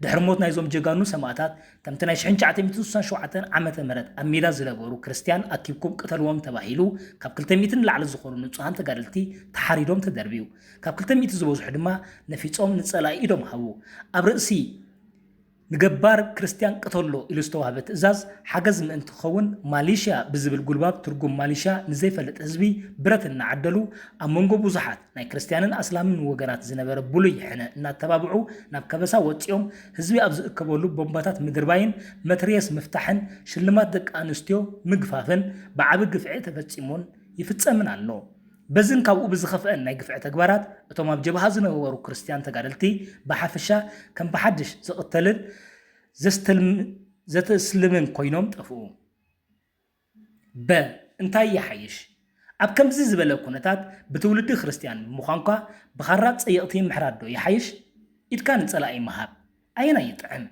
ድሕሪ ሞት ናይዞም ጀጋኑ ሰማእታት ከምቲ ናይ ሽሕን ትሽዓተ ሚእትን ስሳን ሸውዓተን ዓመተ ምህረት ኣብ ሜዳ ዝነበሩ ክርስትያን ኣኪብኩም ቅተልዎም ተባሂሉ ካብ ክልተ ሚእቲ ንላዕሊ ዝኾኑ ንጹሃን ተጋደልቲ ተሓሪዶም ተደርብዩ። ካብ ክልተ ሚእቲ ዝበዝሑ ድማ ነፊጾም ንጸላኢ ኢዶም ሃቡ። ኣብ ርእሲ ንገባር ክርስትያን ቅተሎ ኢሉ ዝተዋህበ ትእዛዝ ሓገዝ ምእንቲ ክኸውን ማሊሽያ ብዝብል ጉልባብ ትርጉም ማሊሽያ ንዘይፈልጥ ህዝቢ ብረት እናዓደሉ ኣብ መንጎ ብዙሓት ናይ ክርስትያንን ኣስላምን ወገናት ዝነበረ ብሉይ ሕነ እናተባብዑ ናብ ከበሳ ወጺኦም ህዝቢ ኣብ ዝእከበሉ ቦምባታት ምድርባይን መትርየስ ምፍታሕን ሽልማት ደቂ ኣንስትዮ ምግፋፍን ብዓቢ ግፍዒ ተፈጺሙን ይፍጸምን ኣሎ። በዝን ካብኡ ብዝኸፍአን ናይ ግፍዒ ተግባራት እቶም ኣብ ጀብሃ ዝነበሩ ክርስትያን ተጋደልቲ ብሓፈሻ ከም ብሓድሽ ዝቕተልን ዘስተልም- ዘተስልምን ኮይኖም ጠፍኡ። በ እንታይ ይሓይሽ? ኣብ ከምዚ ዝበለ ኩነታት ብትውልዲ ክርስትያን ብምዃንኳ ብኻራ ጸየቕቲ ምሕራድ ዶ ይሓይሽ? ኢድካ ንጸላኢ ምሃብ ኣየናይ ይጥዕም?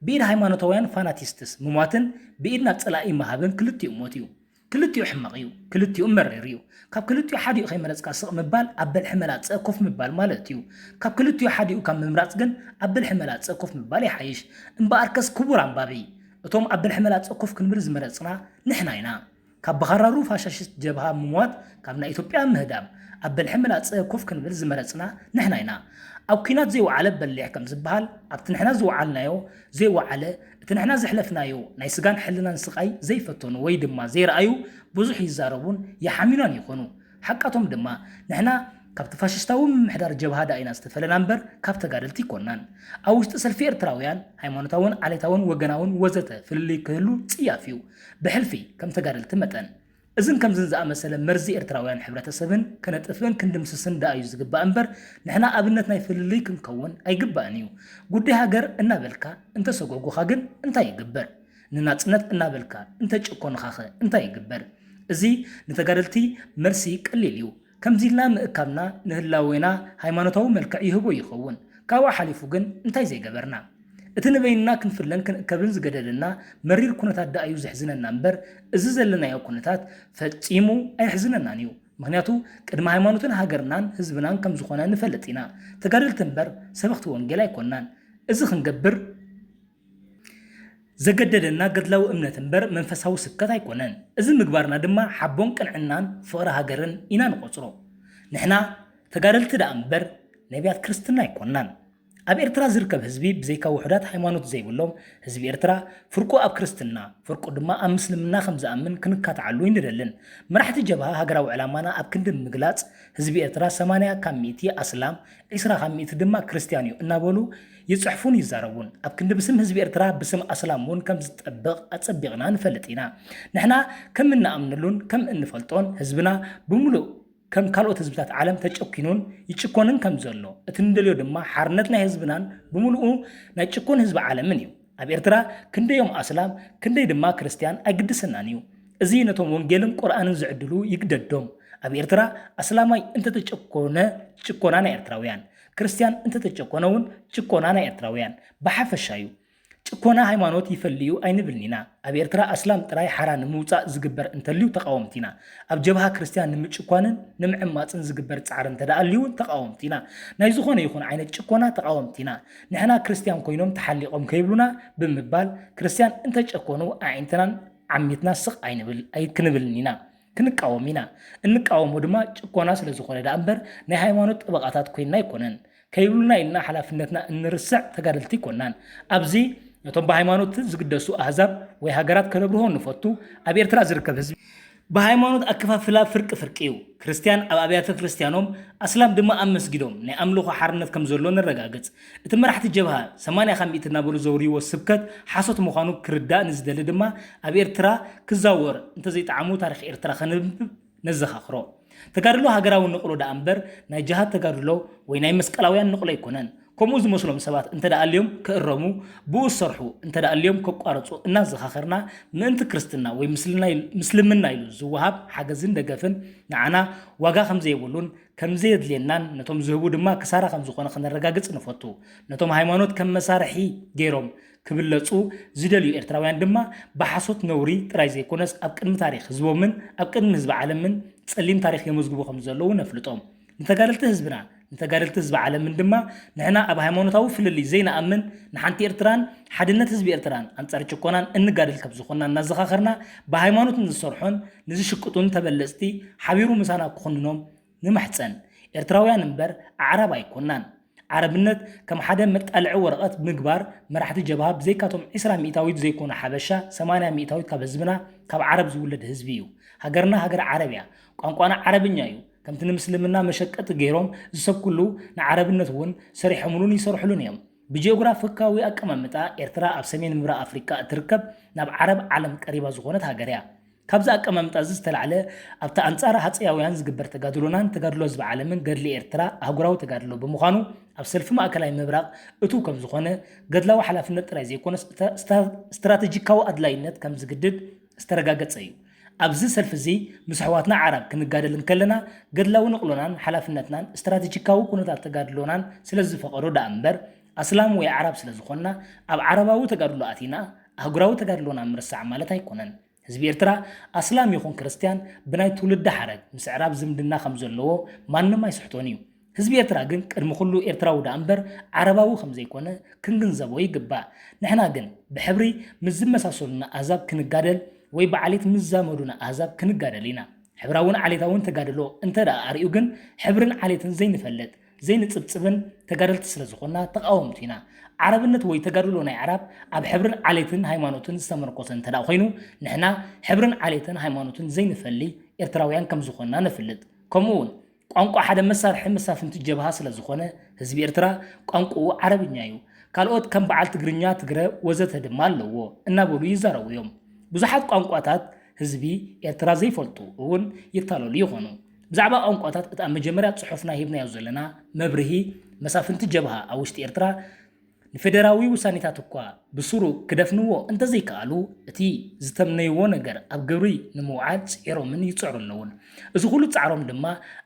ብኢድ ሃይማኖታውያን ፋናቲስትስ ምሟትን ብኢድ ናብ ጸላኢ ምሃብን ክልቲኡ ሞት እዩ። ክልቲኡ ሕማቕ እዩ፣ ክልቲኡ መሪር እዩ። ካብ ክልቲኡ ሓዲኡ ከይመረጽካ ስቕ ምባል ኣብ በልሒ መላጸ ኮፍ ምባል ማለት እዩ። ካብ ክልቲኡ ሓዲኡ ካብ ምምራጽ ግን ኣብ በልሒ መላጸ ኮፍ ምባል ይሓይሽ። እምበኣርከስ ክቡር ኣንባቢ፣ እቶም ኣብ በልሒ መላጸ ኮፍ ክንብል ዝመረጽና ንሕና ኢና። ካብ ብኻራሩ ፋሻሽስት ጀብሃ ምሟት ካብ ናይ ኢትዮጵያ ምህዳም ኣብ በልሒ መላጸ ኮፍ ክንብል ዝመረጽና ንሕና ኢና። ኣብ ኲናት ዘይወዓለ በሊሕ ከም ዝበሃል ኣብቲ ንሕና ዝወዓልናዮ ዘይወዓለ እቲ ንሕና ዘሕለፍናዮ ናይ ስጋን ሕልናን ስቓይ ዘይፈተኑ ወይ ድማ ዘይረኣዩ ብዙሕ ይዛረቡን ይሓሚኖን ይኾኑ። ሓቃቶም ድማ ንሕና ካብቲ ፋሽስታዊ ምምሕዳር ጀብሃ ደኣ ኢና ዝተፈለና እምበር ካብ ተጋደልቲ ኣይኮናን። ኣብ ውሽጢ ሰልፊ ኤርትራውያን ሃይማኖታውን ዓሌታውን ወገናውን ወዘተ ፍልልይ ክህሉ ጽያፍ እዩ። ብሕልፊ ከም ተጋደልቲ መጠን እዝን ከምዝን ዝኣመሰለ መርዚ ኤርትራውያን ሕብረተሰብን ከነጥፍእን ክንድምስስን ደኣ እዩ ዝግባእ እምበር ንሕና ኣብነት ናይ ፍልልይ ክንከውን ኣይግባእን እዩ። ጉዳይ ሃገር እናበልካ እንተሰጎጉኻ ግን እንታይ ይግበር? ንናጽነት እናበልካ እንተጨኮንኻኸ እንታይ ይግበር? እዚ ንተጋደልቲ መልሲ ቀሊል እዩ። ከምዚ ኢልና ምእካብና ንህላዌና ሃይማኖታዊ መልክዕ ይህቦ ይኸውን። ካብኡ ሓሊፉ ግን እንታይ ዘይገበርና? እቲ ንበይንና ክንፍለን ክንእከብን ዝገደደና መሪር ኩነታት ደኣ እዩ ዘሕዝነና እምበር እዚ ዘለናዮ ኩነታት ፈጺሙ ኣየሕዝነናን እዩ። ምኽንያቱ ቅድሚ ሃይማኖትን ሃገርናን ህዝብናን ከም ዝኾነ ንፈልጥ ኢና። ተጋደልቲ እምበር ሰበኽቲ ወንጌል ኣይኮናን። እዚ ክንገብር ዘገደደና ገድላዊ እምነት እምበር መንፈሳዊ ስብከት ኣይኮነን። እዚ ምግባርና ድማ ሓቦን ቅንዕናን ፍቕሪ ሃገርን ኢና ንቖጽሮ። ንሕና ተጋደልቲ ደኣ እምበር ነቢያት ክርስትና ኣይኮናን። ኣብ ኤርትራ ዝርከብ ህዝቢ ብዘይካ ውሑዳት ሃይማኖት ዘይብሎም ህዝቢ ኤርትራ ፍርቁ ኣብ ክርስትና ፍርቁ ድማ ኣብ ምስልምና ከም ዝኣምን ክንካትዓሉ ኣይንደልን። መራሕቲ ጀብሃ ሃገራዊ ዕላማና ኣብ ክንዲ ምግላጽ ህዝቢ ኤርትራ ሰማንያ ካብ ሚእቲ ኣስላም ዒስራ ካብ ሚእቲ ድማ ክርስትያን እዩ እናበሉ ይጽሕፉን ይዛረቡን። ኣብ ክንዲ ብስም ህዝቢ ኤርትራ ብስም ኣስላም እውን ከም ዝጠብቕ ኣጸቢቕና ንፈልጥ ኢና። ንሕና ከም እንኣምነሉን ከም እንፈልጦን ህዝብና ብምሉእ ከም ካልኦት ህዝብታት ዓለም ተጨኪኑን ይጭኮንን ከም ዘሎ እቲ ንደልዮ ድማ ሓርነት ናይ ህዝብናን ብምሉኡ ናይ ጭኮን ህዝቢ ዓለምን እዩ። ኣብ ኤርትራ ክንደዮም ኣስላም ክንደይ ድማ ክርስትያን ኣይግድሰናን እዩ። እዚ ነቶም ወንጌልን ቁርኣንን ዝዕድሉ ይግደዶም። ኣብ ኤርትራ ኣስላማይ እንተተጨኮነ ጭኮና ናይ ኤርትራውያን፣ ክርስትያን እንተተጨኮነ እውን ጭኮና ናይ ኤርትራውያን ብሓፈሻ እዩ። ጭኮና ሃይማኖት ይፈልዩ ኣይንብልን ኢና። ኣብ ኤርትራ ኣስላም ጥራይ ሓራ ንምውጻእ ዝግበር እንተልዩ ተቓወምቲ ኢና። ኣብ ጀብሃ ክርስትያን ንምጭኳንን ንምዕማጽን ዝግበር ጻዕሪ እንተደኣ ኣልዩ እውን ተቓወምቲ ኢና። ናይ ዝኾነ ይኹን ዓይነት ጭኮና ተቓወምቲ ኢና። ንሕና ክርስትያን ኮይኖም ተሓሊቖም ከይብሉና ብምባል ክርስትያን እንተጨኮኑ ኣዒንትናን ዓሚትና ስቕ ኣይንብል ኣይክንብልን ኢና። ክንቃወም ኢና። እንቃወሞ ድማ ጭኮና ስለ ዝኾነ ደኣ እምበር ናይ ሃይማኖት ጠበቓታት ኮይንና ኣይኮነን። ከይብሉና ኢልና ሓላፍነትና እንርስዕ ተጋደልቲ ኣይኮናን። ኣብዚ ነቶም ብሃይማኖት ዝግደሱ ኣህዛብ ወይ ሃገራት ከነብርሆ ንፈቱ። ኣብ ኤርትራ ዝርከብ ህዝቢ ብሃይማኖት ኣከፋፍላ ፍርቂ ፍርቂ እዩ። ክርስትያን ኣብ ኣብያተ ክርስትያኖም ኣስላም ድማ ኣብ መስጊዶም ናይ ኣምልኾ ሓርነት ከም ዘሎ ነረጋግጽ። እቲ መራሕቲ ጀብሃ ሰማንያ ካብ ሚእቲ እናበሉ ዘውርይዎ ስብከት ሓሶት ምዃኑ ክርዳእ ንዝደሊ ድማ ኣብ ኤርትራ ክዛወር እንተዘይጠዓሙ ታሪኽ ኤርትራ ከነንብብ ነዘኻኽሮ። ተጋድሎ ሃገራዊ ንቕሎ ደኣ እምበር ናይ ጅሃድ ተጋድሎ ወይ ናይ መስቀላውያን ንቕሎ ኣይኮነን። ከምኡ ዝመስሎም ሰባት እንተ ደኣ ኣልዮም ክእረሙ፣ ብኡ ዝሰርሑ እንተ ደኣ ኣልዮም ከቋርጹ እናዘኻኸርና ምእንቲ ክርስትና ወይ ምስልና ኢሉ- ምስልምና ኢሉ ዝወሃብ ሓገዝን ደገፍን ንዓና ዋጋ ከም ዘየብሉን ከም ዘየድልየናን ነቶም ዝህቡ ድማ ክሳራ ከም ዝኾነ ከነረጋግጽ ንፈቱ። ነቶም ሃይማኖት ከም መሳርሒ ገይሮም ክብለጹ ዝደልዩ ኤርትራውያን ድማ ብሓሶት ነውሪ ጥራይ ዘይኮነስ ኣብ ቅድሚ ታሪኽ ህዝቦምን ኣብ ቅድሚ ህዝቢ ዓለምን ጸሊም ታሪኽ የመዝግቡ ከም ዘለዉ ነፍልጦም። ንተጋደልቲ ህዝብና ንተጋደልቲ ህዝቢ ዓለምን ድማ ንሕና ኣብ ሃይማኖታዊ ፍልልይ ዘይንኣምን ንሓንቲ ኤርትራን ሓድነት ህዝቢ ኤርትራን ኣንጻር ጭቆናን እንጋደል ከም ዝኾንና እናዘኻኸርና ብሃይማኖት ንዝሰርሖን ንዝሽቅጡን ተበለጽቲ ሓቢሩ ምሳና ክኹንኖም ንማሕጸን። ኤርትራውያን እምበር ኣዕራብ ኣይኮናን። ዓረብነት ከም ሓደ መጣልዒ ወረቐት ምግባር መራሕቲ ጀብሃ ብዘይካቶም ዒስራ ሚእታዊት ዘይኮነ ሓበሻ ሰማንያ ሚእታዊት ካብ ህዝብና ካብ ዓረብ ዝውለድ ህዝቢ እዩ። ሃገርና ሃገር ዓረብ እያ። ቋንቋና ዓረብኛ እዩ። ከምቲ ንምስልምና መሸቀጢ ገይሮም ዝሰብኩሉ ንዓረብነት እውን ሰሪሖምሉን ይሰርሕሉን እዮም። ብጂኦግራፊካዊ ኣቀማምጣ ኤርትራ ኣብ ሰሜን ምብራቕ ኣፍሪቃ እትርከብ ናብ ዓረብ ዓለም ቀሪባ ዝኾነት ሃገር እያ። ካብዚ ኣቀማምጣ እዚ ዝተላዕለ ኣብቲ ኣንጻር ሃጸያውያን ዝግበር ተጋድሎናን ተጋድሎ ህዝቢ ዓለምን ገድሊ ኤርትራ ኣህጉራዊ ተጋድሎ ብምዃኑ ኣብ ሰልፊ ማእከላይ ምብራቕ እቱው ከም ዝኾነ ገድላዊ ሓላፍነት ጥራይ ዘይኮነስ እተ- ስታ- ስትራተጂካዊ ኣድላይነት ከም ዝግድድ ዝተረጋገጸ እዩ። ኣብዚ ሰልፊ እዚ ምስ ኣሕዋትና ኣዕራብ ክንጋደል እንከለና ገድላዊ ንቕሎናን ሓላፍነትናን ስትራተጂካዊ ኩነታት ተጋድሎናን ስለ ዝፈቐዶ ደኣ እምበር ኣስላም ወይ ኣዕራብ ስለ ዝኾንና ኣብ ዓረባዊ ተጋድሎ ኣቲና ኣህጉራዊ ተጋድሎና ምርሳዕ ማለት ኣይኮነን። ህዝቢ ኤርትራ ኣስላም ይኹን ክርስትያን ብናይ ትውልዲ ሓረግ ምስ ኣዕራብ ዝምድና ከም ዘለዎ ማንም ኣይስሕቶን እዩ። ህዝቢ ኤርትራ ግን ቅድሚ ኩሉ ኤርትራዊ ደኣ እምበር ዓረባዊ ከም ዘይኮነ ክንግንዘቦ ይግባእ። ንሕና ግን ብሕብሪ ምስ ዝመሳሰሉና ኣህዛብ ክንጋደል ወይ ብዓሌት ምስ ዝዛመዱና ኣህዛብ ክንጋደል ኢና። ሕብራውን ዓሌታውን ተጋድሎ እንተ ደኣ ኣርእዩ ግን ሕብርን ዓሌትን ዘይንፈልጥ፣ ዘይንጽብጽብን ተጋደልቲ ስለ ዝኾንና ተቓወምቲ ኢና። ዓረብነት ወይ ተጋድሎ ናይ ኣዕራብ ኣብ ሕብርን ዓሌትን ሃይማኖትን ዝተመርኮሰ እንተ ደኣ ኮይኑ ንሕና ሕብርን ዓሌትን ሃይማኖትን ዘይንፈሊ ኤርትራውያን ከም ዝኾንና ነፍልጥ። ከምኡ እውን ቋንቋ ሓደ መሳርሒ መሳፍንቲ ጀብሃ ስለ ዝኾነ ህዝቢ ኤርትራ ቋንቋኡ ዓረብኛ እዩ። ካልኦት ከም በዓል ትግርኛ፣ ትግረ ወዘተ ድማ ኣለዎ እናበሉ ይዛረቡ እዮም። ብዙሓት ቋንቋታት ህዝቢ ኤርትራ ዘይፈልጡ እውን ይታለሉ ይኾኑ። ብዛዕባ ቋንቋታት እቲ ኣብ መጀመርያ ጽሑፍና ሂብናዮ ዘለና መብርሂ መሳፍንቲ ጀብሃ ኣብ ውሽጢ ኤርትራ ንፌደራዊ ውሳኔታት እኳ ብሱሩ ክደፍንዎ እንተዘይከኣሉ እቲ ዝተምነይዎ ነገር ኣብ ግብሪ ንምውዓል ጽዒሮምን ይጽዕሩ ኣለውን። እዚ ኩሉ ጻዕሮም ድማ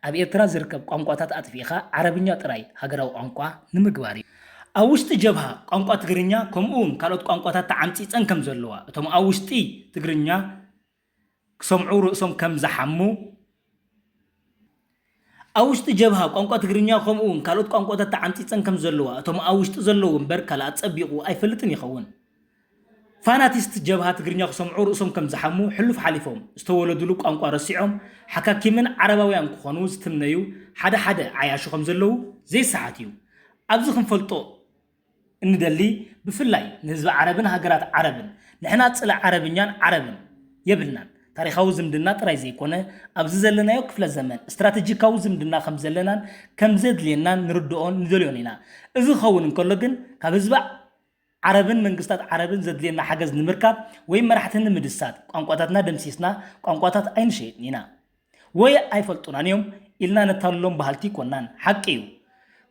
ኣብ ኤርትራ ዝርከብ ቋንቋታት ኣጥፊእኻ ዓረብኛ ጥራይ ሃገራዊ ቋንቋ ንምግባር እዩ። ኣብ ውሽጢ ጀብሃ ቋንቋ ትግርኛ ከምኡ እውን ካልኦት ቋንቋታት ተዓምጺጸን ከም ዘለዋ እቶም ኣብ ውሽጢ ትግርኛ ክሰምዑ ርእሶም ከም ዝሓሙ ኣብ ውሽጢ ጀብሃ ቋንቋ ትግርኛ ከምኡ እውን ካልኦት ቋንቋታት ተዓምጺጸን ከም ዘለዋ እቶም ኣብ ውሽጢ ዘለዉ እምበር ካልኣት ጸቢቑ ኣይፈልጥን ይኸውን። ፋናቲስት ጀብሃ ትግርኛ ክሰምዑ ርእሶም ከም ዝሓሙ ሕሉፍ ሓሊፎም ዝተወለዱሉ ቋንቋ ረሲዖም ሓካኪምን ዓረባውያን ክኾኑ ዝትምነዩ ሓደ ሓደ ዓያሹ ከም ዘለዉ ዘይሰሓት እዩ። ኣብዚ ክንፈልጦ እንደሊ ብፍላይ ንህዝቢ ዓረብን ሃገራት ዓረብን ንሕና ጽለ ዓረብኛን ዓረብን የብልናን። ታሪኻዊ ዝምድና ጥራይ ዘይኮነ ኣብዚ ዘለናዮ ክፍለ ዘመን ስትራተጂካዊ ዝምድና ከም ዘለናን ከም ዘድልየናን ንርድኦን ንደልዮን ኢና። እዚ ክኸውን እንከሎ ግን ካብ ህዝቢ ዓረብን መንግስታት ዓረብን ዘድልየና ሓገዝ ንምርካብ ወይ መራሕቲ ንምድሳት ቋንቋታትና ደምሲስና ቋንቋታት ኣይንሸይጥን ኢና። ወይ ኣይፈልጡናን እዮም ኢልና ነታልሎም በሃልቲ ኣይኮናን። ሓቂ እዩ።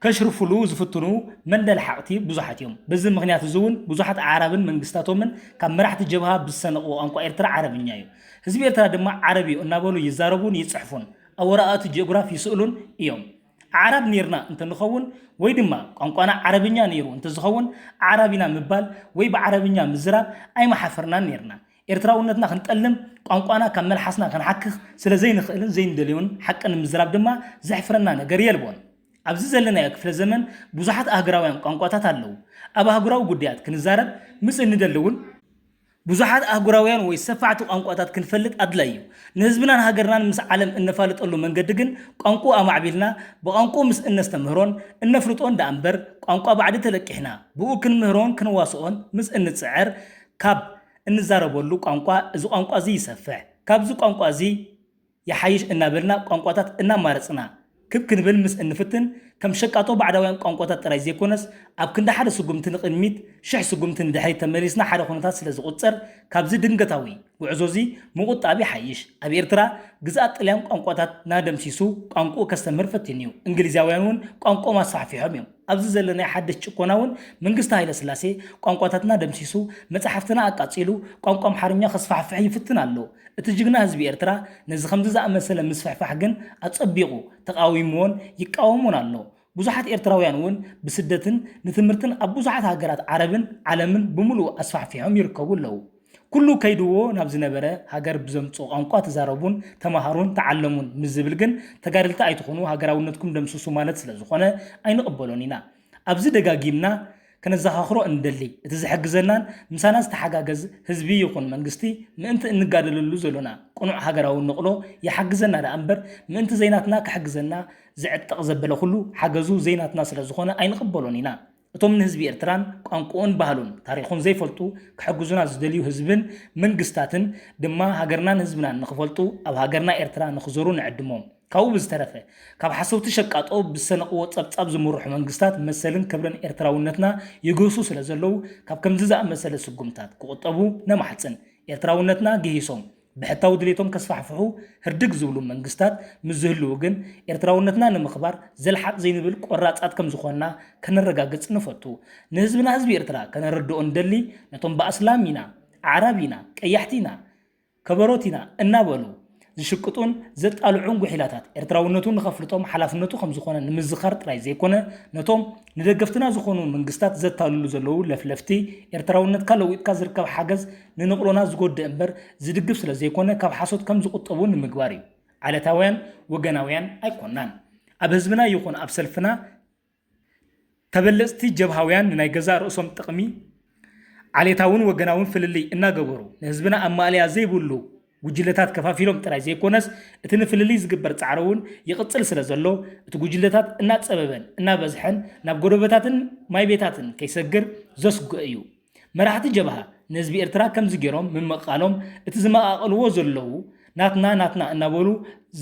ከሽርፉሉ ዝፍትኑ መንደል ሓቕቲ ብዙሓት እዮም። በዚ ምኽንያት እዚ እውን ብዙሓት ኣዕራብን መንግስታቶምን ካብ መራሕቲ ጀብሃ ብዝሰነቕዎ ቋንቋ ኤርትራ ዓረብኛ እዩ። ህዝቢ ኤርትራ ድማ ዓረብ እዩ እናበሉ ይዛረቡን ይጽሕፉን ኣብ ወረቓቕቲ ጂኦግራፍ ይስእሉን እዮም። ኣዕራብ ኔርና እንተንኸውን ወይ ድማ ቋንቋና ዓረብኛ ነይሩ እንተዝኸውን ኣዕራብ ኢና ምባል ወይ ብዓረብኛ ምዝራብ ኣይመሓፈርናን ኔርና። ኤርትራውነትና ክንጠልም ቋንቋና ካብ መልሓስና ክንሓክኽ ስለ ዘይንኽእልን ዘይንደልዮን ሓቂ ንምዝራብ ድማ ዘሕፍረና ነገር የልቦን። ኣብዚ ዘለናዮ ክፍለ ዘመን ብዙሓት ኣህጉራውያን ቋንቋታት ኣለዉ። ኣብ ኣህጉራዊ ጉዳያት ክንዛረብ ምስ እንደሊ እውን ብዙሓት ኣህጉራውያን ወይ ሰፋዕቲ ቋንቋታት ክንፈልጥ ኣድላይ እዩ። ንህዝብናን ሃገርናን ምስ ዓለም እነፋልጠሉ መንገዲ ግን ቋንቋኡ ኣማዕቢልና ብቋንቋኡ ምስ እነስተምህሮን እነፍልጦን ደኣ እምበር ቋንቋ ባዕዲ ተለቂሕና ብኡ ክንምህሮን ክንዋስኦን ምስ እንጽዕር ካብ እንዛረበሉ ቋንቋ እዚ ቋንቋ እዚ ይሰፍሕ፣ ካብዚ ቋንቋ እዚ ይሓይሽ እናበልና ቋንቋታት እናማረጽና ክብ ክንብል ምስ እንፍትን ከም ሸቃጦ ባዕዳውያን ቋንቋታት ጥራይ ዘይኮነስ ኣብ ክንዲ ሓደ ስጉምቲ ንቕድሚት ሽሕ ስጉምቲ ንድሕሪት ተመሊስና ሓደ ኩነታት ስለ ዝቑጸር ካብዚ ድንገታዊ ጉዕዞ እዚ ምቑጣብ ይሓይሽ። ኣብ ኤርትራ ግዝኣት ጥልያን ቋንቋታትና ደምሲሱ ቋንቋኡ ከስተምህር ፈቲኑ እዩ። እንግሊዛውያን እውን ቋንቋኦም ኣስፋሕፊሖም እዮም። ኣብዚ ዘለናዮ ሓድሽ ጭቆና እውን መንግስቲ ሃይለስላሴ ቋንቋታትና ደምሲሱ መጻሕፍትና ኣቃጺሉ ቋንቋ ኣምሓርኛ ከስፋሕፍሕ ይፍትን ኣሎ። እቲ ጅግና ህዝቢ ኤርትራ ነዚ ከምዚ ዝኣመሰለ ምስፍሕፋሕ ግን ኣጸቢቑ ተቓዊምዎን ይቃወሞን ኣሎ። ብዙሓት ኤርትራውያን እውን ብስደትን ንትምህርትን ኣብ ብዙሓት ሃገራት ዓረብን ዓለምን ብምሉኡ ኣስፋሕፊሖም ይርከቡ ኣለዉ። ኩሉ ከይድዎ ናብ ዝነበረ ሃገር ብዘምጽኦ ቋንቋ ተዛረቡን ተማሃሩን ተዓለሙን ምስ ዝብል ግን ተጋደልቲ ኣይትኹኑ ሃገራውነትኩም ደምስሱ ማለት ስለ ዝኾነ ኣይንቕበሎን ኢና። ኣብዚ ደጋጊምና ከነዘኻኽሮ እንደሊ፣ እቲ ዝሕግዘናን ምሳና ዝተሓጋገዝ ህዝቢ ይኹን መንግስቲ ምእንቲ እንጋደለሉ ዘሎና ቅኑዕ ሃገራዊ ንቕሎ ይሓግዘና ደኣ እምበር ምእንቲ ዘይናትና ክሕግዘና ዝዕጠቕ ዘበለ ኩሉ ሓገዙ ዘይናትና ስለ ዝኾነ ኣይንቕበሎን ኢና። እቶም ንህዝቢ ኤርትራን ቋንቋኡን ባህሉን ታሪኹን ዘይፈልጡ ክሕግዙና ዝደልዩ ህዝብን መንግስታትን ድማ ሃገርናን ህዝብናን ንኽፈልጡ ኣብ ሃገርና ኤርትራ ንኽዞሩ ንዕድሞም። ካብኡ ብዝተረፈ ካብ ሓሰውቲ ሸቃጦ ብዝሰነቕዎ ጸብጻብ ዝምርሑ መንግስታት መሰልን ክብርን ኤርትራውነትና ይግህሱ ስለ ዘለዉ ካብ ከምዚ ዝኣመሰለ ስጉምታት ክቑጠቡ ነማሕጽን። ኤርትራውነትና ግሂሶም ብሕታዊ ድሌቶም ከስፋሕፍሑ ህርድግ ዝብሉ መንግስታት ምስ ዝህልዉ ግን ኤርትራውነትና ንምኽባር ዘልሓቕ ዘይንብል ቆራጻት ከም ዝኾንና ከነረጋግጽ ንፈቱ። ንህዝብና ህዝቢ ኤርትራ ከነረድኦ ንደሊ ነቶም ብኣስላም ኢና፣ ኣዕራብ ኢና፣ ቀያሕቲ ኢና፣ ከበሮት ኢና እናበሉ ዝሽቅጡን ዘጣልዑን ጉሒላታት ኤርትራውነቱ ንኸፍልጦም ሓላፍነቱ ከም ዝኾነ ንምዝኻር ጥራይ ዘይኮነ፣ ነቶም ንደገፍትና ዝኾኑ መንግስታት ዘታልሉ ዘለዉ ለፍለፍቲ፣ ኤርትራውነትካ ለዊጥካ ዝርከብ ሓገዝ ንንቕሎና ዝጎድእ እምበር ዝድግፍ ስለ ዘይኮነ ካብ ሓሶት ከም ዝቑጠቡ ንምግባር እዩ። ዓሌታውያን ወገናውያን ኣይኮናን። ኣብ ህዝብና ይኹን ኣብ ሰልፍና ተበለጽቲ ጀብሃውያን ንናይ ገዛእ ርእሶም ጥቕሚ ዓሌታውን ወገናውን ፍልልይ እናገበሩ ንህዝብና ኣማእለያ ዘይብሉ ጉጅለታት ከፋፊሎም ጥራይ ዘይኮነስ እቲ ንፍልልይ ዝግበር ጻዕሪ እውን ይቕጽል ስለ ዘሎ እቲ ጉጅለታት እናጸበበን እናበዝሐን ናብ ጎደበታትን ማይ ቤታትን ከይሰግር ዘስግእ እዩ። መራሕቲ ጀብሃ ንህዝቢ ኤርትራ ከምዚ ገይሮም ምምቕቓሎም እቲ ዝመቓቐልዎ ዘለዉ ናትና ናትና እናበሉ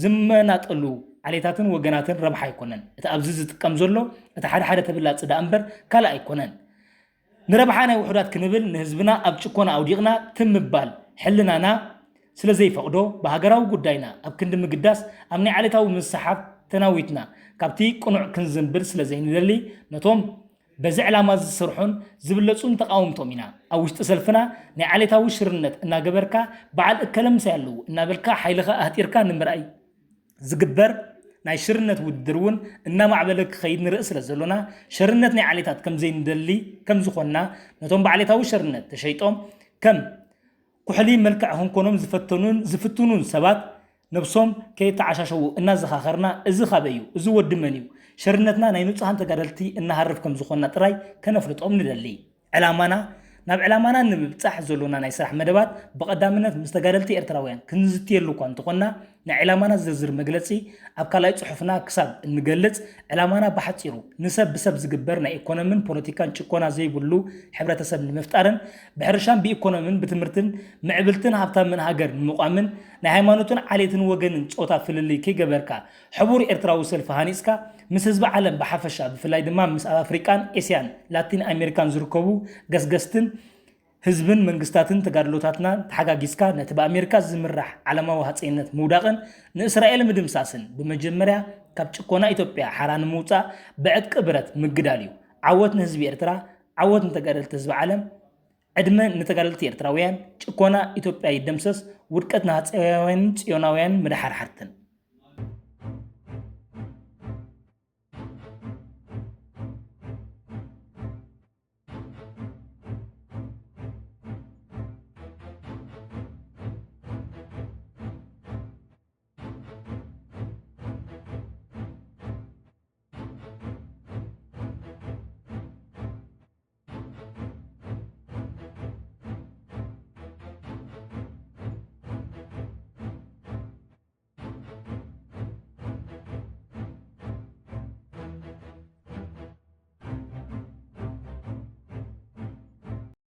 ዝመናጠሉ ዓሌታትን ወገናትን ረብሓ ኣይኮነን። እቲ ኣብዚ ዝጥቀም ዘሎ እቲ ሓደ ሓደ ተብላጺ ደኣ እምበር ካልእ ኣይኮነን። ንረብሓ ናይ ውሑዳት ክንብል ንህዝብና ኣብ ጭኮና ኣውዲቕና ትም ምባል ሕልናና ስለ ዘይፈቕዶ ብሃገራዊ ጉዳይና ኣብ ክንዲ ምግዳስ ኣብ ናይ ዓሌታዊ ምስሓብ ተናዊትና ካብቲ ቅኑዕ ክንዝንብል ስለ ዘይንደሊ ነቶም በዚ ዕላማ ዝሰርሑን ዝብለጹን ተቓወምቶም ኢና። ኣብ ውሽጢ ሰልፍና ናይ ዓሌታዊ ሽርነት እናገበርካ በዓል እከለ ምሳይ ኣለዉ እናበልካ ሓይልኻ ኣህጢርካ ንምርኣይ ዝግበር ናይ ሽርነት ውድድር እውን እናማዕበለ ክኸይድ ንርኢ ስለ ዘሎና ሸርነት ናይ ዓሌታት ከም ዘይንደሊ ከም ዝኾንና ነቶም ብዓሌታዊ ሸርነት ተሸይጦም ከም ኩሕሊ መልክዕ ክንኮኖም ዝፈተኑን ዝፍትኑን ሰባት ነብሶም ከየተዓሻሸዉ እናዘኻኸርና እዚ ካበይ እዩ? እዚ ወዲ መን እዩ? ሸርነትና ናይ ንጹሃን ተጋደልቲ እናሃርፍ ከም ዝኾንና ጥራይ ከነፍልጦም ንደሊ። ዕላማና ናብ ዕላማና ንምብጻሕ ዘሎና ናይ ስራሕ መደባት ብቐዳምነት ምስ ተጋደልቲ ኤርትራውያን ክንዝትየሉ እኳ እንተኾንና ናይ ዕላማና ዝርዝር መግለጺ ኣብ ካልኣይ ጽሑፍና ክሳብ እንገልጽ ዕላማና ብሓጺሩ ንሰብ ብሰብ ዝግበር ናይ ኢኮኖምን ፖለቲካን ጭቆና ዘይብሉ ሕብረተሰብ ንምፍጣርን ብሕርሻን ብኢኮኖምን ብትምህርትን ምዕብልትን ሃብታምን ሃገር ንምቋምን ናይ ሃይማኖትን ዓሌትን ወገንን ጾታ ፍልልይ ከይገበርካ ሕቡር ኤርትራዊ ሰልፊ ሃኒጽካ ምስ ህዝቢ ዓለም ብሓፈሻ ብፍላይ ድማ ምስ ኣብ ኣፍሪቃን ኤስያን ላቲን ኣሜሪካን ዝርከቡ ገስገስትን ህዝብን መንግስታትን ተጋድሎታትና ተሓጋጊዝካ ነቲ ብኣሜሪካ ዝምራሕ ዓለማዊ ሃፀይነት ምውዳቕን ንእስራኤል ምድምሳስን ብመጀመርያ ካብ ጭቆና ኢትዮጵያ ሓራ ንምውፃእ ብዕጥቂ ብረት ምግዳል እዩ። ዓወት ንህዝቢ ኤርትራ፣ ዓወት ንተጋደልቲ ህዝቢ ዓለም። ዕድመ ንተጋደልቲ ኤርትራውያን። ጭቆና ኢትዮጵያ ይደምሰስ፣ ውድቀት ንሃፀያውያንን ፅዮናውያንን መድሓርሓርትን።